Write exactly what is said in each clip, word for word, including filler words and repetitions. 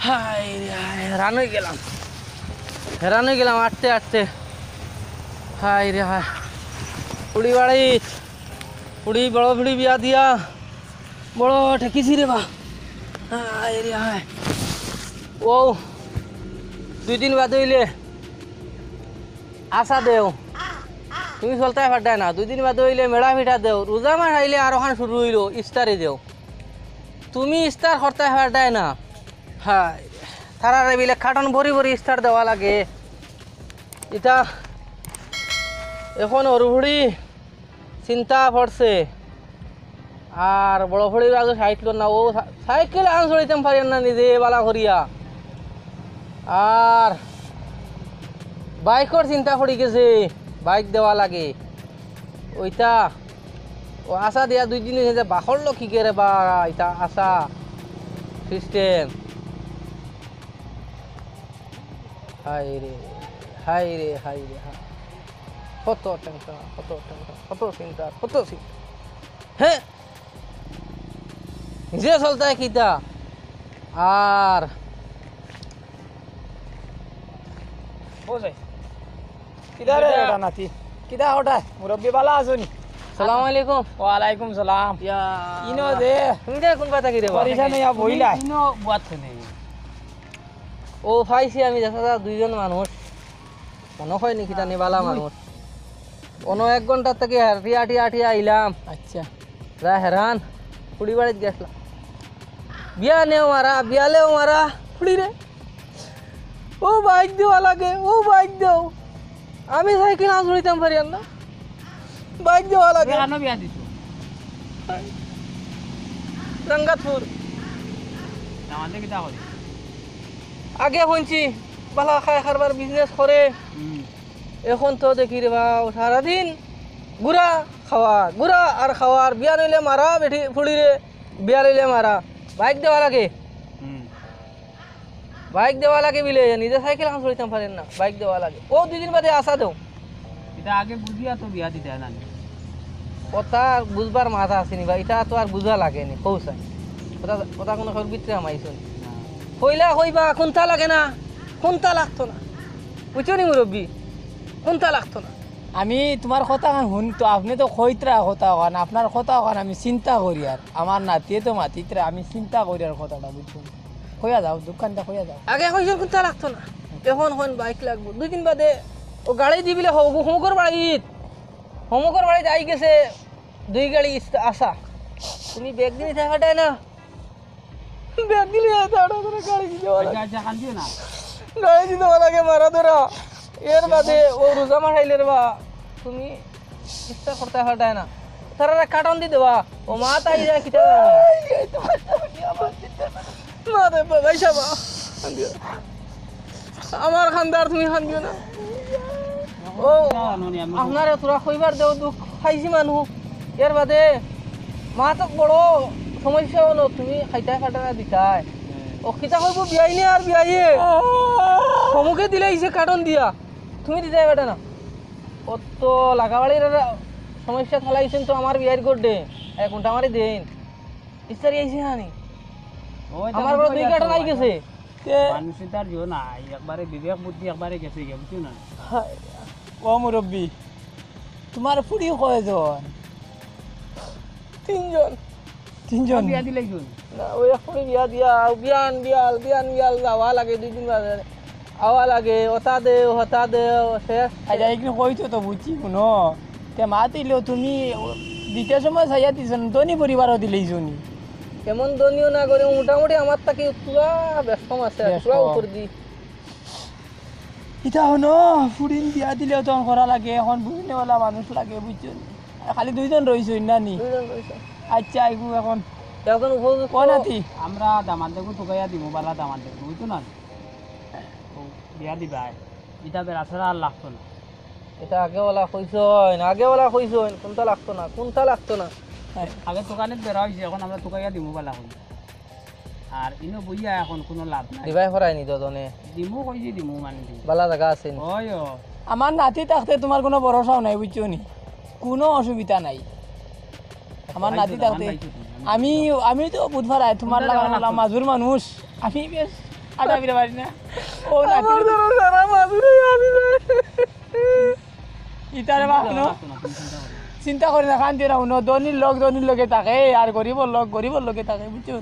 হায় রে হায়, হেরান অই গেলাম, হেরান অই গেলাম আটতে আটতে। হায় রে হায়, ফুড়ি বাড়িত, ফুড়ি, বড় ফুড়ি বিয়া দিয়া বড় ঠেকিছি রে বা। হায় রে হায়, ও দুই দিন বাদে অইলে আশা দেও, তুমি চলতায় পারতায় না। দুই দিন বাদে অইলে মেড়া পিঠা দেও, রোজা মাস আইলে আর অখান শুরু অইলো, ইফতারি দেও, তুমি ইফতার করতায় পারতায় না। হায়, তারারে বিলে কার্টন ভরি ভরি ইফতার দেওয়া লাগে। ইতা অখন অরুহুড়ি চিন্তা পড়ছে। আর বড় ফুড়ি আগে সাইকেল না, ও সা-, সাইকেল আন চড়িতাম পারি না নিজে বালা করিয়া। আর বাইকর চিন্তা পড়ি গেছে, বাইক দেওয়া লাগে। ওইটা ও আশা দিয়া দুই দিন অইছে, বাখর লোক কি করে বা, এটা আশা সিস্টেম। হায় রে, হায় রে, হায় রে, হায়। কত টেনশন, কত টেনশন, কত চিন্তা, কত চিন্তা। হ্যাঁ, নিজে চলতায় কিতা? আর ও যাই। কিতা রে কিতা? এটা নাতি? কিতা ওটা? মুরব্বি বালা আছো নি? সালাম আলাইকুম। ওয়ালাইকুম সালাম। ইয়া। ইনো দে। তুমি দে কোন কথা কি রে বা? পরিশান ইয়া বইলা। ইনো বুয়াত নেই। ও পাইছি আমি দেখা যায় দুইজন মানুষ। মনে হয় নাকি জানি বালা মানুষ। অনো এক ঘন্টা থাকি আটিয়া আটিয়া আটিয়া আইলাম। আচ্ছা। যা হেরান, ফুড়ি বাড়িত গেছলাম। বিয়া নেও মারা, বিয়ালেও মারা, ফুড়ি রে। ও বাইক দেওয়া লাগে, ও বাইক দেও। আমি সাইকেল আন চড়িতাম পারি না। বাইক দেওয়া লাগে। আনো বিয়া দিছো। রঙ্গাতপুর। আমাদের কিতা করি? আগে হুনছি, বালা খায় কারবার বিজনেস করে। হুম। অখন তো দেখি রে বা, সারাদিন গুড়া খাওয়া, গুড়া আর খাওয়ার, বিয়া নইলে মারা বেটি ফুড়ি রে, বিয়া লইলে মারা। বাইক দেওয়া লাগে। হুম। বাইক দেওয়া লাগে বিলে, নিজে সাইকেল আন চড়িতাম পারের না, বাইক দেওয়া লাগে। ও দুই দিন বাদে আশা দেও। এটা আগে বুঝিয়া তো বিয়া দিতে হয় না। কথা বুঝবার মাথা আছে নি বা, এটা তো আর বুঝা লাগে নি, কও চাই। কথা, কথা কোনো কারোর ভিতরে হামাইছে নি। না। কইলা কইবা, কুন্তা লাগে না, কুন্তা লাগতো না। বুঝছো নি মুরব্বি? কুন্তা লাগতো না। আমি তুমার কথা খান হুন তো, আপনে তো কইতরা কথা খান, আপনার কথা খান আমি চিন্তা করিয়ার, আমার নাতিয়ে তো মাতিতরা, আমি চিন্তা করিয়ার কথাটা, বুঝছো? কইয়া যাও, দোকানটা কইয়া যাও। আগে কইছইন কুন্তা লাগতো না, অখন কইন বাইক লাগবো। দুই দিন বাদে ও গাড়ি দি বিলে হমুকর বাড়িত, হমুকর বাড়িত আই গেছে দুই গাড়ি ইস্তা-, আশা। তুমি ব্যাগ দিলে দেখা যায় না। ব্যাগ দিলে এত আড়া করে গাড়ি দিতে পারে। আচ্ছা, আচ্ছা, কান্দিও না। গাড়ি দিতে পারে লাগে মারা ধরা। এর বাদে ও রোজা মাস আইলে রে বা, তুমি ইফতার করতে পারতায় না। তারারে কাটন দি দেবা। ও মা তাই যায় কিতা? মা রে বা, ভাই সাহেব, কান্দিও না। আমার খান্দার তুমি কান্দিও না। ও, আপনারে তোরা কইবার দেও দুখ খাইছি মানু। এর বাদে মা তো বড় সমস্যা অইলো, তুমি খাইতায় খাটানা দিতায়। ও কিতা কইবো বিয়াইনে আর বিয়াইয়ে? হমুকে দিলে ইসে কাটন দিয়া। তুমি দিতায় বেটা না। অত লাগাবাড়ির সমস্যা ফালাইছইন তো আমার বিয়াইর গড্ডে। এক ঘন্টা মারি দেইন। ইস্তারি আইছে হানি। ওই তো আমার বড় বুঝতে দুই পারছো, কাটন আই ওই গেছে। তে মানুষ তার জিও নাই, একবারে বিবেক বুদ্ধি একবারে গেছে গিয়া, বুঝছো না? হায়। ও মুরব্বি, তুমার ফুড়ি কয়জন? তিনজন। তিনজন? বিয়া দিলাইছইন? না, ওই এক ফুড়ি বিয়া দিয়া, বিয়ান বিয়াল, বিয়ান বিয়াল যাওয়া লাগে দুই দিন বাদে। আওয়া লাগে, ওটা দেও, হতা দেও, শেষ। আচ্ছা, একটু কইতো তো বুঝছি, হুনো। তে মাতিলো তুমি দিতে সময় চাইয়া দিছো না, ধনী পরিবারও দিলেই জনি। এমন ধনীও না করে, মোটামুটি আমার থাকি পুরা বেশ কম আছে, বেশ পুরা কম। উপর দি। ইতা হুনো, ফুড়িন বিয়া দিলেও তখন করা লাগে, এখন বুঝনেওয়ালা মানুষ লাগে, বুঝছো নি? আর খালি দুইজন রইছইন না নি? দুইজন রইছে। আচ্ছা, আইবো এখন। এখন উপযুক্ত ও নাতি। আমরা দামান্দেগু তুকাইয়া দিমু, বালা দামান্দেগু, বুঝছো না? ও বিয়া দিবায়, ইতা বেড়া ছাড়া আর লাগতো না। ইতা আগে ওলা কইছইন, আগে ওলা কইছইন, কুন্তা লাগতো না, কুন্তা লাগতো না। আগে তুকানিত বেড়া অইছে, এখন আমরা তুকাইয়া দিমু বালা করি। আর ইনো বইয়া এখন কুনু লাভ নাই। দিবায় ফরায়নি দুজনে। দিমু কইছি দিমু মানে দিমু। বালা জাগা আছে নি? ওই ও। আমার নাতি থাকতে তুমার কুনু ভরসাও নাই, বুঝছো নি? কুনু অসুবিধা নাই। আমার নাতি থাকতে আমি, আমি তো বুধবার আয়, তুমার লাগানো মাজুর মানুষ। আমি বেশ আটা ফিরে পারি না। ও না, আমার ধরো সারা মাছ উঠে যাবে। ইতারে বা হুনো। চিন্তা করি না, কান্দিও না, হুনো। ধনির লোক ধনির লগে থাকে, আর গরিবর লোক গরিবর লগে থাকে, বুঝছো?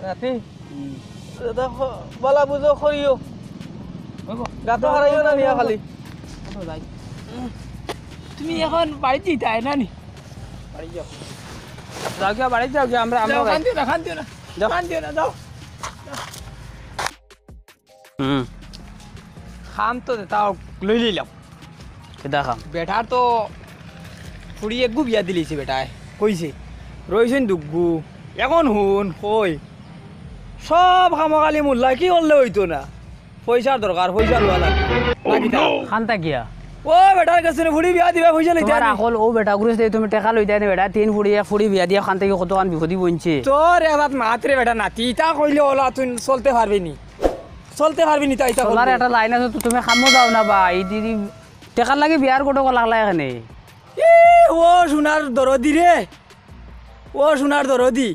রাতি? হুম। দেখো, বালা বুঝো করিও। গাতো হারাইও না মিয়া খালি। তুমি এখন বাড়িত যাইতায় না নি? বাড়িত যাও। যাও গিয়া, বাড়িত যাও গিয়া, আমরা, আমরা যাও, বাড়িত। কান্দিও না, কান্দিও না। যাও। কান্দিও না, যাও। হুম। কাম তো তাও লই লইলাম। কিতা কাম? বেটার তো ফুড়ি এগু বিয়া দিলিছে বেটায়, কইছে। রইছইন দুগু। এখন হুন, কই। সব কামো খালি মোল্লাকি করলে অইতো না। পয়সার দরকার, পয়সা লওয়া লাগবো। না কিতা? কান্তা কিয়া? ও বেটার গেছে নি ফুড়ি বিয়া দিবা, পয়সা লইতা তুমার নি। আকল, ও বেটাগুরে তুমি টেকা লইতায় নি বেটা, তিন ফুড়ি, এক ফুড়ি বিয়া দিয়া কান্তা কিয়া কতখান বিপদি বইনছে। তোর এবার মাতরে বেটা নাতি, ইতা কইলে অলা তুই চলতে পারবি নি। চলতে পারবি নি, তাই তা চলার করবি। একটা লাইন আছে তো, তুমি কামো যাও না বা, এই দিদি টেকার লাগি বিয়ার গোটক লাগলা এখানে। ই, ও সোনার দরদি রে, ও সোনার দরদি।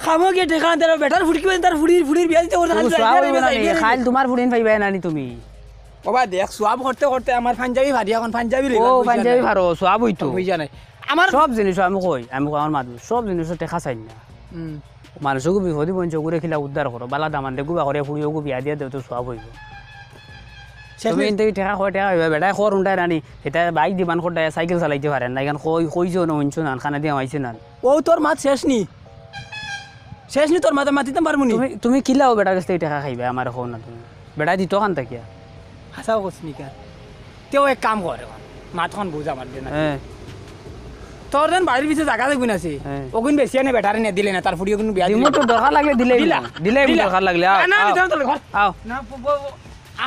কামো গিয়া টেকা আনতে পারো, বেটার ফুড়ি কি তার ফুড়ির, ফুড়ির বিয়া দিতে করতে ও খালি সোয়াব যাইবে, অইবো না নি, যাইবে। খাইল তুমার ফুড়িন পাইবায় না নি তুমি। বাবা দেখ, সোয়াব করতে করতে আমার পাঞ্জাবি ফাটি, এখন পাঞ্জাবি লইবা, ও পয়সা পাঞ্জাবি নাই। ফারো, সোয়াব অইতো। পয়সা নাই। আমার সব জিনিস আমি কই, আমি কই আমার মাত, সব জিনিস টেকা চাই না। হুম। মানুষগু বিপদি বইনছে, ওগুরে কিলা উদ্ধার করো, বালা দামান দে গুবা করে ফুড়ি ওগু বিয়া দিয়া দেও তো সোয়াব অইবো। শেষ তুমি নাই। ইনতে টেকা কয় টেকা অইবা, বেটায় খর উন্ডায় রানি, এটা বাইক দিবান খর ডায়, সাইকেল চালাইতে পারে না, এখান কই, কইছে না, হুনছো না, কানে দিয়া মাইছে না। ও তোর মাত শেষ নি? শেষ নি তোর মাত, মাতিতাম পারমু নি? তুমি, তুমি কিলা ও বেটার গেছ থাকি টেকা খাইবায়, আমারে কও না তুমি। বেটায় দিতো কান্তা কিয়া? হাছাউ কছ নি কা? তেও এক কাম কর এখন। মাতখান বুঝ আমার দে না। হ্যাঁ। তোর যেন বাড়ির পিছে জাগা দেখবি না সে। হ্যাঁ। ওগুন বেশি আনে বেটারে নে দিলে না, তার ফুড়ি ওগুন বিয়া দিলে দিমু তো না। দরকার লাগলে দিলে দিলা? দিলে দিলা? দরকার লাগলে, আও, না, না, আও। আমি যাও তাহলে ঘর। আও। না, ব-, ব-, ব-,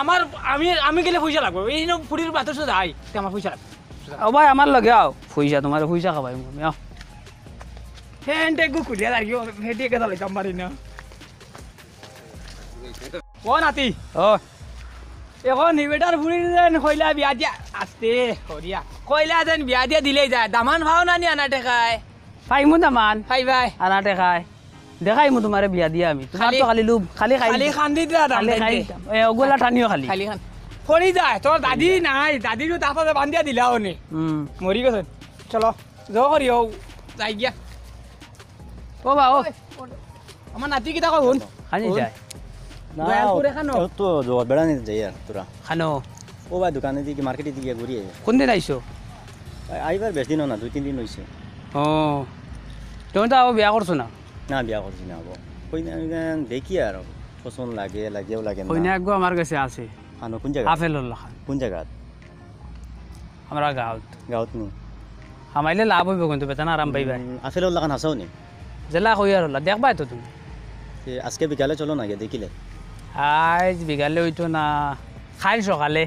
আমার, আমি, আমি গেলে পয়সা লাগবো। এই নো ফুড়ির বাতে শুধু আই, তে আমার পয়সা লাগবো। ও ভাই, আমার লগে আও। পয়সা, তুমারে পয়সা খাবাইমু আমি, আও। ফেন্ট এগু খুলিয়া লাগিও, ফেন্ট এগু চালাইতাম পারি না। ও নাতি। ও। এখন হি বেটার ফুড়ির যেন কইলা বিয়া দিয়া, আস্তে করিয়া। কইলা যেন বিয়া দিয়া দিলেই যায়। দামান পাও না নি আনা টেকায়? পাইমু দামান। পাইবায়। আনা টেকায়। দেখাইমু তুমারে বিয়া দিয়া আমি। তুমার খালি তো খালি লুভ, খালি খাই খালি দিতাম। কান্দি দিলা দাম খালি খাই দিতে। দিতাম। এ, ওগুলা টানিও খালি। খালি খান। পড়ি যায়, তোর দাদি নাই, দাদিরও তাপাতে বান্ধিয়া দিলা অনে। হুম। মরি গেছে। চলো। জো করি, ও, যাই গিয়া। ও বা, ও। ওই, ও, আমার নাতি কিতা কয়, হুন? খানি হুন। যায়। না, দয়ালপুরে খানো? ও তো জোয়ার বেড়া নিতে যাই আর তোরা। খানো? ও ভাই, দোকানে দিকে, মার্কেটে দিকে ঘুরি আই। কোন দিন আইছো? আ-, আইবার বেশ দিনও না, দুই তিন দিন অইছে। ও, তুমি তো আবার বিয়া করছো না? না, বিয়া করছি না আবার। কইনা, কইনা দেখি আর পছন্দ লাগে, লাগেও লাগে না। কইনা একগো আমার গেছে আছে। খানো কোন জাগা? আপেলর লাখান। কোন জাগাত? আমরা গাঁওত। গাঁওত নি? হামাইলে লাভ অইবো কিন্তু বেতন আরাম পাইবা। উম, আপেলর লাখান হাছাউ নি? যেলা কইয়ার অলা, দেখবায় তো তুমি। এ, আজকে বিকালে চলো না গিয়া দেখিলে। আইজ বিকালে অইতো না, কাইল সকালে।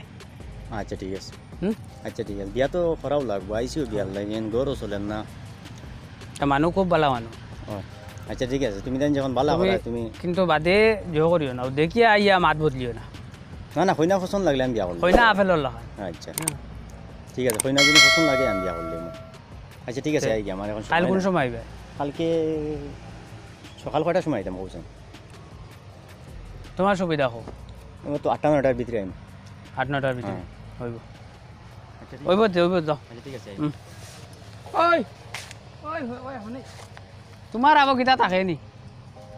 আচ্ছা, ঠিক আছে। হুম? আচ্ছা, ঠিক আছে। বিয়া তো করাও লাগবো, আইছিও বিয়ার লাগি, এন ঘরও চলের না। তা মানু খুব বালা মানু। ও, আচ্ছা, ঠিক আছে। তুমি দেন যখন বালা তুমি করা, তুমি কিন্তু বাদে জো করিও না, দেখিয়া আইয়া মাত বদলিও না। না, না, কইনা পছন্দ লাগলে আমি বিয়া করলাম। কইনা আপেলর লাখান। আচ্ছা। হুম। ঠিক আছে, কইনা যদি পছন্দ লাগে আমি বিয়া করলাম। আচ্ছা, ঠিক আছে, তে আই গিয়া, আমার এখন কাইল সময় কোন নাই। সময় আইবা? কালকে সকাল কয়টার সময় আইতাম কওছাইন? তুমার সুবিধা কও। আমার তো আটটা নয়টার ভিতরে আইমু। আট নয়টার ভিতরে? হ্যাঁ। অইবো। আচ্ছা, ঠিক অইবো আছে। তে, অইবো, যাও। আচ্ছা, ঠিক আছে, আইমু। হুম। ওই, ওই, ওই, ওই, হুনি। তুমার আবার কিতা থাকে নি?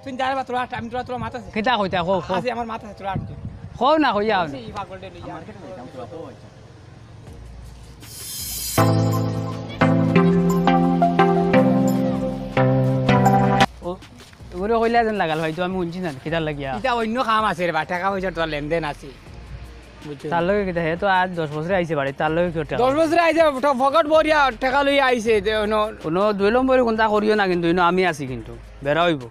তুই যারে বা তোরা, আমি তোরা, তোরা মাত আছে। কিতা কইতা, কও, কও। আছে, আমার মাত আছে, তোরা আট তুই। কও না, কইয়া কও না। এই পাগলটা লইয়া। মার্কেটে যাইতাম, তোরা কও, আচ্ছা। ও, ওরে কইলা যেন লাগাল ভাই, তো আমি হুনছি না, কিতার লাগিয়া? ইটা অইন্য কাম আছে রে বা, টেকা পয়সার তোর লেনদেন আছে। বুঝছো? তার লগে কিতা, হে তো আজ দশ বছরে আইছে বাড়ি, তার লগে কিতা টেকা? দশ বছরে আইছে, ফ-, ফকট ভরিয়া টেকা লইয়া আইছে, তে অইন্য কোনো দুই নম্বরি কুন্তা করিও না কিন্তু, ইনো আমি আছি কিন্তু, বেড়া অইবো।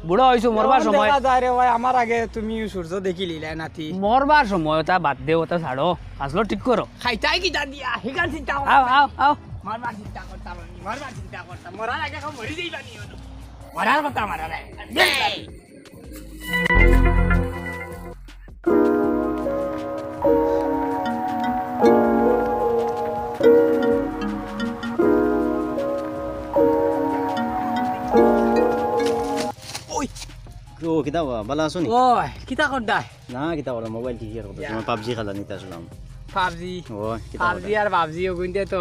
বুড়া অইছো, মরবার অখন সময়। দেখা যায় রে ভাই, আমার আগে তুমি সূর্য দেখিলিলায় নাতি। মরবার সময় ওটা বাদ দেও, ওটা ছাড়ো। আসলো ঠিক করো। খাইতায় কিতা দিয়া? হিখান চিন্তা করো। আও, আও, আও। মরবার চিন্তা করতাম আমি, মরবার চিন্তা করতাম। মরার আগে কেউ মরি যাইবা নি অনো? মরার কথা মরার আগে। ওই। ও, কিতা বা, বালা আছো নি? ওই, কিতা করতায়? না, কিতা করতাম, মোবাইল টিপি আর কত ইয়া। সময় পাবজি খেলা নিতে আসলাম। পাবজি? ওই, কিতা পাবজি করতায়? আর পাবজি, ওগুনতে তো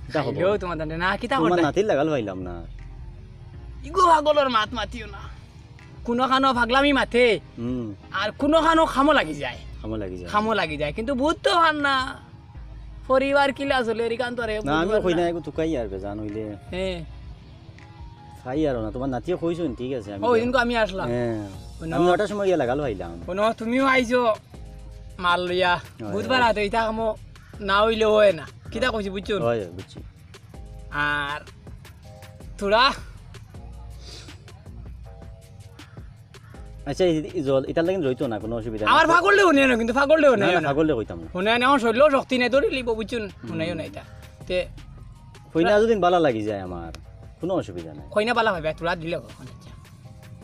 কিতা খবর? খাইলেও তোমার দান্ডে না, কিতা তোমার করতায়? নাতির লাগাল পাইলাম না। ইগু পাগলর মাত মাতিও না। কুনুখানো পাগলামি মাতে, হুম। আর কুনুখানো খামো লাগি যায়। খামো লাগি যায়। খামো লাগি যায়, কিন্তু বুঝতো পার না। পরিবার কিলা চলে, এরিকান তো রে, না, আমিও বুঝবার কই না। না, এগু তুকাই আর বেজান অইলে। হ্যাঁ। খাই আর না, তোমার নাতিয়ে কইছইন, ঠিক আছে, আমি ও, যাই। এদিনকে আমি আসলাম। হ্যাঁ। হুনো। আমি নটার সময় গিয়া লাগাল পাইলাম। হুনো, তুমিও আইছো মাল লইয়া। হয়, বুধবার হয়। হাতে ইতা কামো না অইলে অয় না। কিতা কইছি, বুঝছো? হয়, হয়, বুঝছি। আর তোরা আচ্ছা, এই, এই জল, ইতার লাগি রইতো না, কোনো অসুবিধা নাই। আমার পাগলরে হুনে না, কিন্তু পাগলরে হুনে না, না, না। পাগলরে কইতাম না। হুনে না, আমার শরীরও শক্তি নাই, ধরি লিব, বুঝছইন? হুম। হুনাইও না ইতা। তে কইনা তোরা যদি বালা লাগি যায় আমার, কোনো অসুবিধা নাই। কইনা বালা পাইবা, তোরা দিলে হোক, আচ্ছা।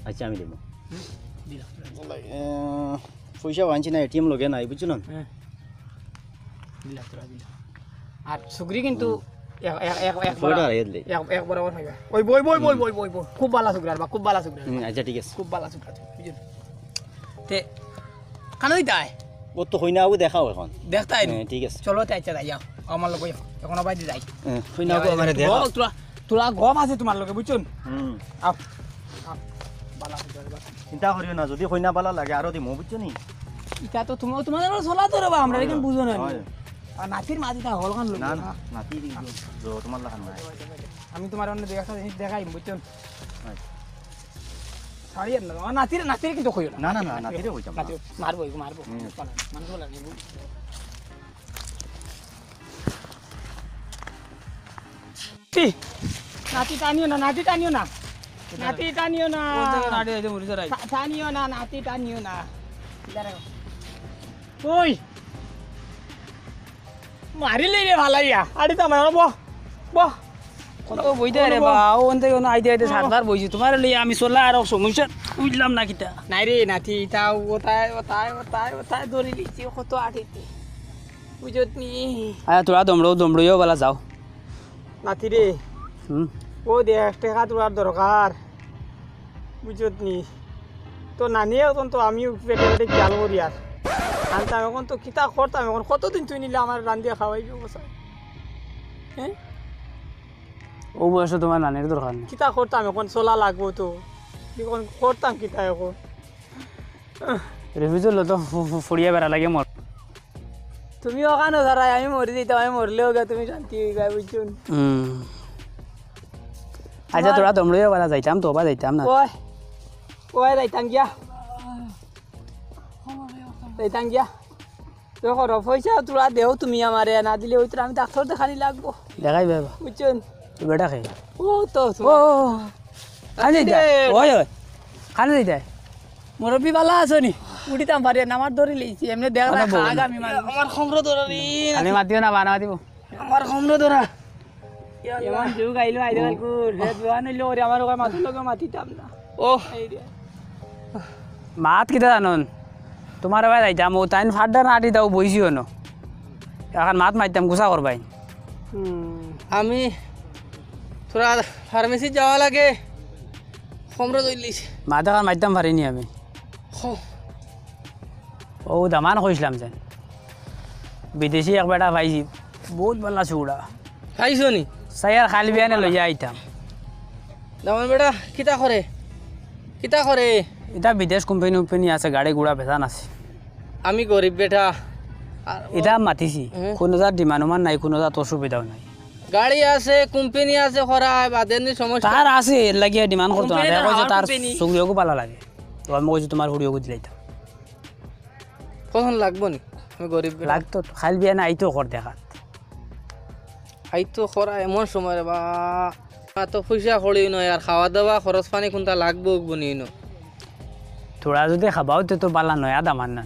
আচ্ছা, আমি দিমু। হুম, দিলাম, তোরা দিলাম। আহ, পয়সা আনছি না, এটিএম লগে নাই, বুঝছো না? হ্যাঁ। দিলাম, তোরা দিলাম। আর সুগরি কিন্তু হুম। এক, এক, এক, এক পয়সাটা বরাবর, হারাইয়া দিলে। এক, এক বরাবর পাইবা। ওই বই, বই, বই, হুম। বই, বই, বই। খুব বালা সুগরি, আর বা, খুব বালা সুগরি। হুম, আচ্ছা, ঠিক আছে। খুব বালা সুগরি, বুঝছো? তে, কানো দিতায়? ও তো কইনা আবু দেখাও এখন। দেখতায় নি? হ্যাঁ, ঠিক আছে। চলো, তে আচ্ছা, যাই, যাও। আমার লগে যাও। এখন আবার যাই। হ্যাঁ, কইনা আবু আমারে দেখাও। গপ, তোরা, তোরা গপ আছে তোমার লগে, বুঝছো? হুম। আও, আও। বালা সুগরি, বালা। চিন্তা করিও না, যদি কইনা বালা লাগে আরো দিমু, বুঝছো নি? ইটা তো তোমার, তোমার চলা তো রে বা, আমরা হয়, এখানে বুঝো না। হয়। আর নাতির মাঝে তা হল খান না, লইবো না, না। নাতি দিও, তোমার লাখান নাই। আমি তোমার অন্য একটা জিনিস দেখাই, বুঝছো? হয়। ছাড়ি আর না, আমার নাতিরে, নাতিরে কিন্তু কইও না। না, না, না, নাতিরে কইতাম না। নাতিরে মারবো, এগু মারবো। হুম। মানুষ বলে না, এগু। কি? নাতি টানিও না, নাতি টানিও না। নাতি টানিও না। কোন জায়গায় নাতি আছে, মুড়ি চড়াই? টা-, টানিও না, নাতি টানিও না। দাঁড়াও। ওই। মারিলে রে ভালাইয়া। আরে তো আমার, বহ, বহ। কত বইতে রে বা, ও অন্তে কোনো আইতে আইতে ও। সাতবার বইছি। তোমার লইয়া আমি চলা আর সমস্যা বুঝলাম না কিতা। নাই রে, নাতি, ইতা ওতায়, ওতায়, ওতায়, ওতায় ধরি লিছি, কত আটিতে। বুঝত নি? আয়া, তোরা দমড়ো, দমড়িও বালা যাও। নাতি রে, হুম। ও দেখ, টেকা তোরার দরকার। বুঝত নি? তো নানি এখন তো আমি পেটে পেটে খেয়াল করি আর। আনতাম এখন তো কিতা করতাম, এখন কতদিন তুই নিলে আমার রান্দিয়া খাওয়াইবি, ও কসাই? হ্যাঁ? ও বয়সে তোমার নানির দরকার নেই। কিতা করতাম এখন, চলা লাগবো তো। এখন করতাম কিতা এখন? রিফিউজল তো ফু-, ফু-, ফুড়িয়া বেড়া লাগে মর। তুমি ওখানো দাঁড়াই, আমি মরি যাইতাম, আমি মরলেও গা তুমি শান্তি হইবা, বুঝছো? হুম। আচ্ছা, তোমার তোরা দমড়িও বালা যাইতাম তো, বা যাইতাম না। ওই, ওই যাইতাম গিয়া। যাইতাম গিয়া। দেখো রে, পয়সা তোরা দেও তুমি আমারে, না দিলে ওই তোরা আমি ডাক্তার দেখানি লাগবো। দেখাই বাবা। বুঝছো? তো বেটা খাই। ও তো ও, ও, ও। কানে দিতা? রে। ওই, ওই। কানে দিতা? মুরব্বি বালা আছো নি? উঠিতাম পারি না, আমার দড়ি লইছি। এমনি দেখ না, আরে বউ। আগামী মানুষ। আমার খমরো ধরা রে। আমি মাতিও না, বানা মাতিব। আমার খমরো ধরা। ইয়া আল্লাহ। এমন যুগ আইলো, আইলো কালকুর। হে জোয়ান হইলো ওরে, আমার ওকে মাথার লগে মাতিতাম না। ও। এই রে। মাত কিতা জানন? তোমার ভাই যাইতাম, ও তাইন ফাড্ডা না আটি দাও, বইছি হনো। এখন মাত মারতাম, গুছা করবাই। হুম। আমি তোরা ফার্মেসি যাওয়া লাগে, খমরো দইলিস। মাত এখন মারতাম পারিনি আমি। ও দামান কইছিলাম যেন, বিদেশি এক বেটা পাইছি, বহুত বালা চুড়া। পাইছো নি? চাই আর খাইল বিয়ানে লইয়া আইতাম। দামান বেটা কিতা করে? কিতা করে? এটা বিদেশ কোম্পানি উম্পানি আছে, গাড়ি ঘোড়া বেচান আছে। আমি গরিব বেটা। আর ইটা মাতিছি, হুম। কোনো জাত ডিমান্ড উমান নাই, কোনো জাত অসুবিধাও নাই। গাড়ি আছে, কোম্পানি আছে, করা বাদে নি সমস্যা। তার আছে, এর লাগিয়া ডিমান্ড করতো না। কোম্পানি দেখা তো কইছে আমার তার কোম্পানি। চুড়িওগু বালা লাগে। তো আমি কইছি তোমার হুড়িওগু দিলাইতাম। কখন লাগবো নি? আমি গরিব বেটা। লাগতো তো, খাইল বিয়ানে আইতো কর দেখাত। আইতো করা এমন সময় রে বা, এত পয়সা কড়ি নয়, আর খাওয়া দাওয়া খরচ পানি কোনটা লাগবো উগবো নি ন। তোরা যদি খাবাও তে তো বালা নয়া দামান না।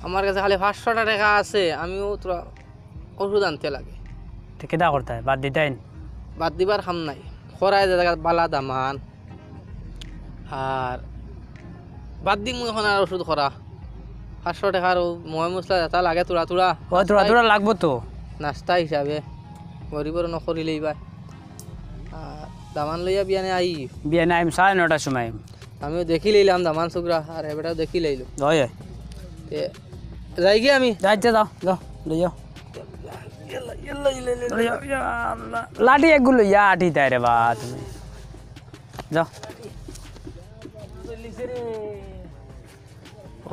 আমার কাছে খালি পাঁচশো টেকা আছে, আমিও তোরা ওষুধ আনতে লাগে। তে কিতা করতায়? বাদ দিতায় নি? বাদ দিবার কাম নাই। খরায় যে জাগাত বালা দামান। আর বাদ দিমু এখন আর ওষুধ করা। পাঁচশো টেকার ও ময় মশলা যেটা লাগে তোরা তোরা। ও, তোরা তোরা লাগবো তো। নাস্তা হিসাবে। গরিবর নকরি লইবা। আর দামান লইয়া বিয়ানে আই। বিয়ানে আইম সাড়ে নটার সময়। আমিও দেখি লইলাম দামান সুগরা, আর এ বেটাও দেখি লইল। অয়, অয়। তে, যাই গিয়া আমি। যা, যা, যাও, যাও, লই যাও। ইয়াল্লা, ইয়াল্লা, ইয়াল্লা, ইয়াল্লা। লই যাও, ইয়া আল্লাহ। লাঠি এগুলো, ইয়া আঠি তাই রে বা তুমি। যাও।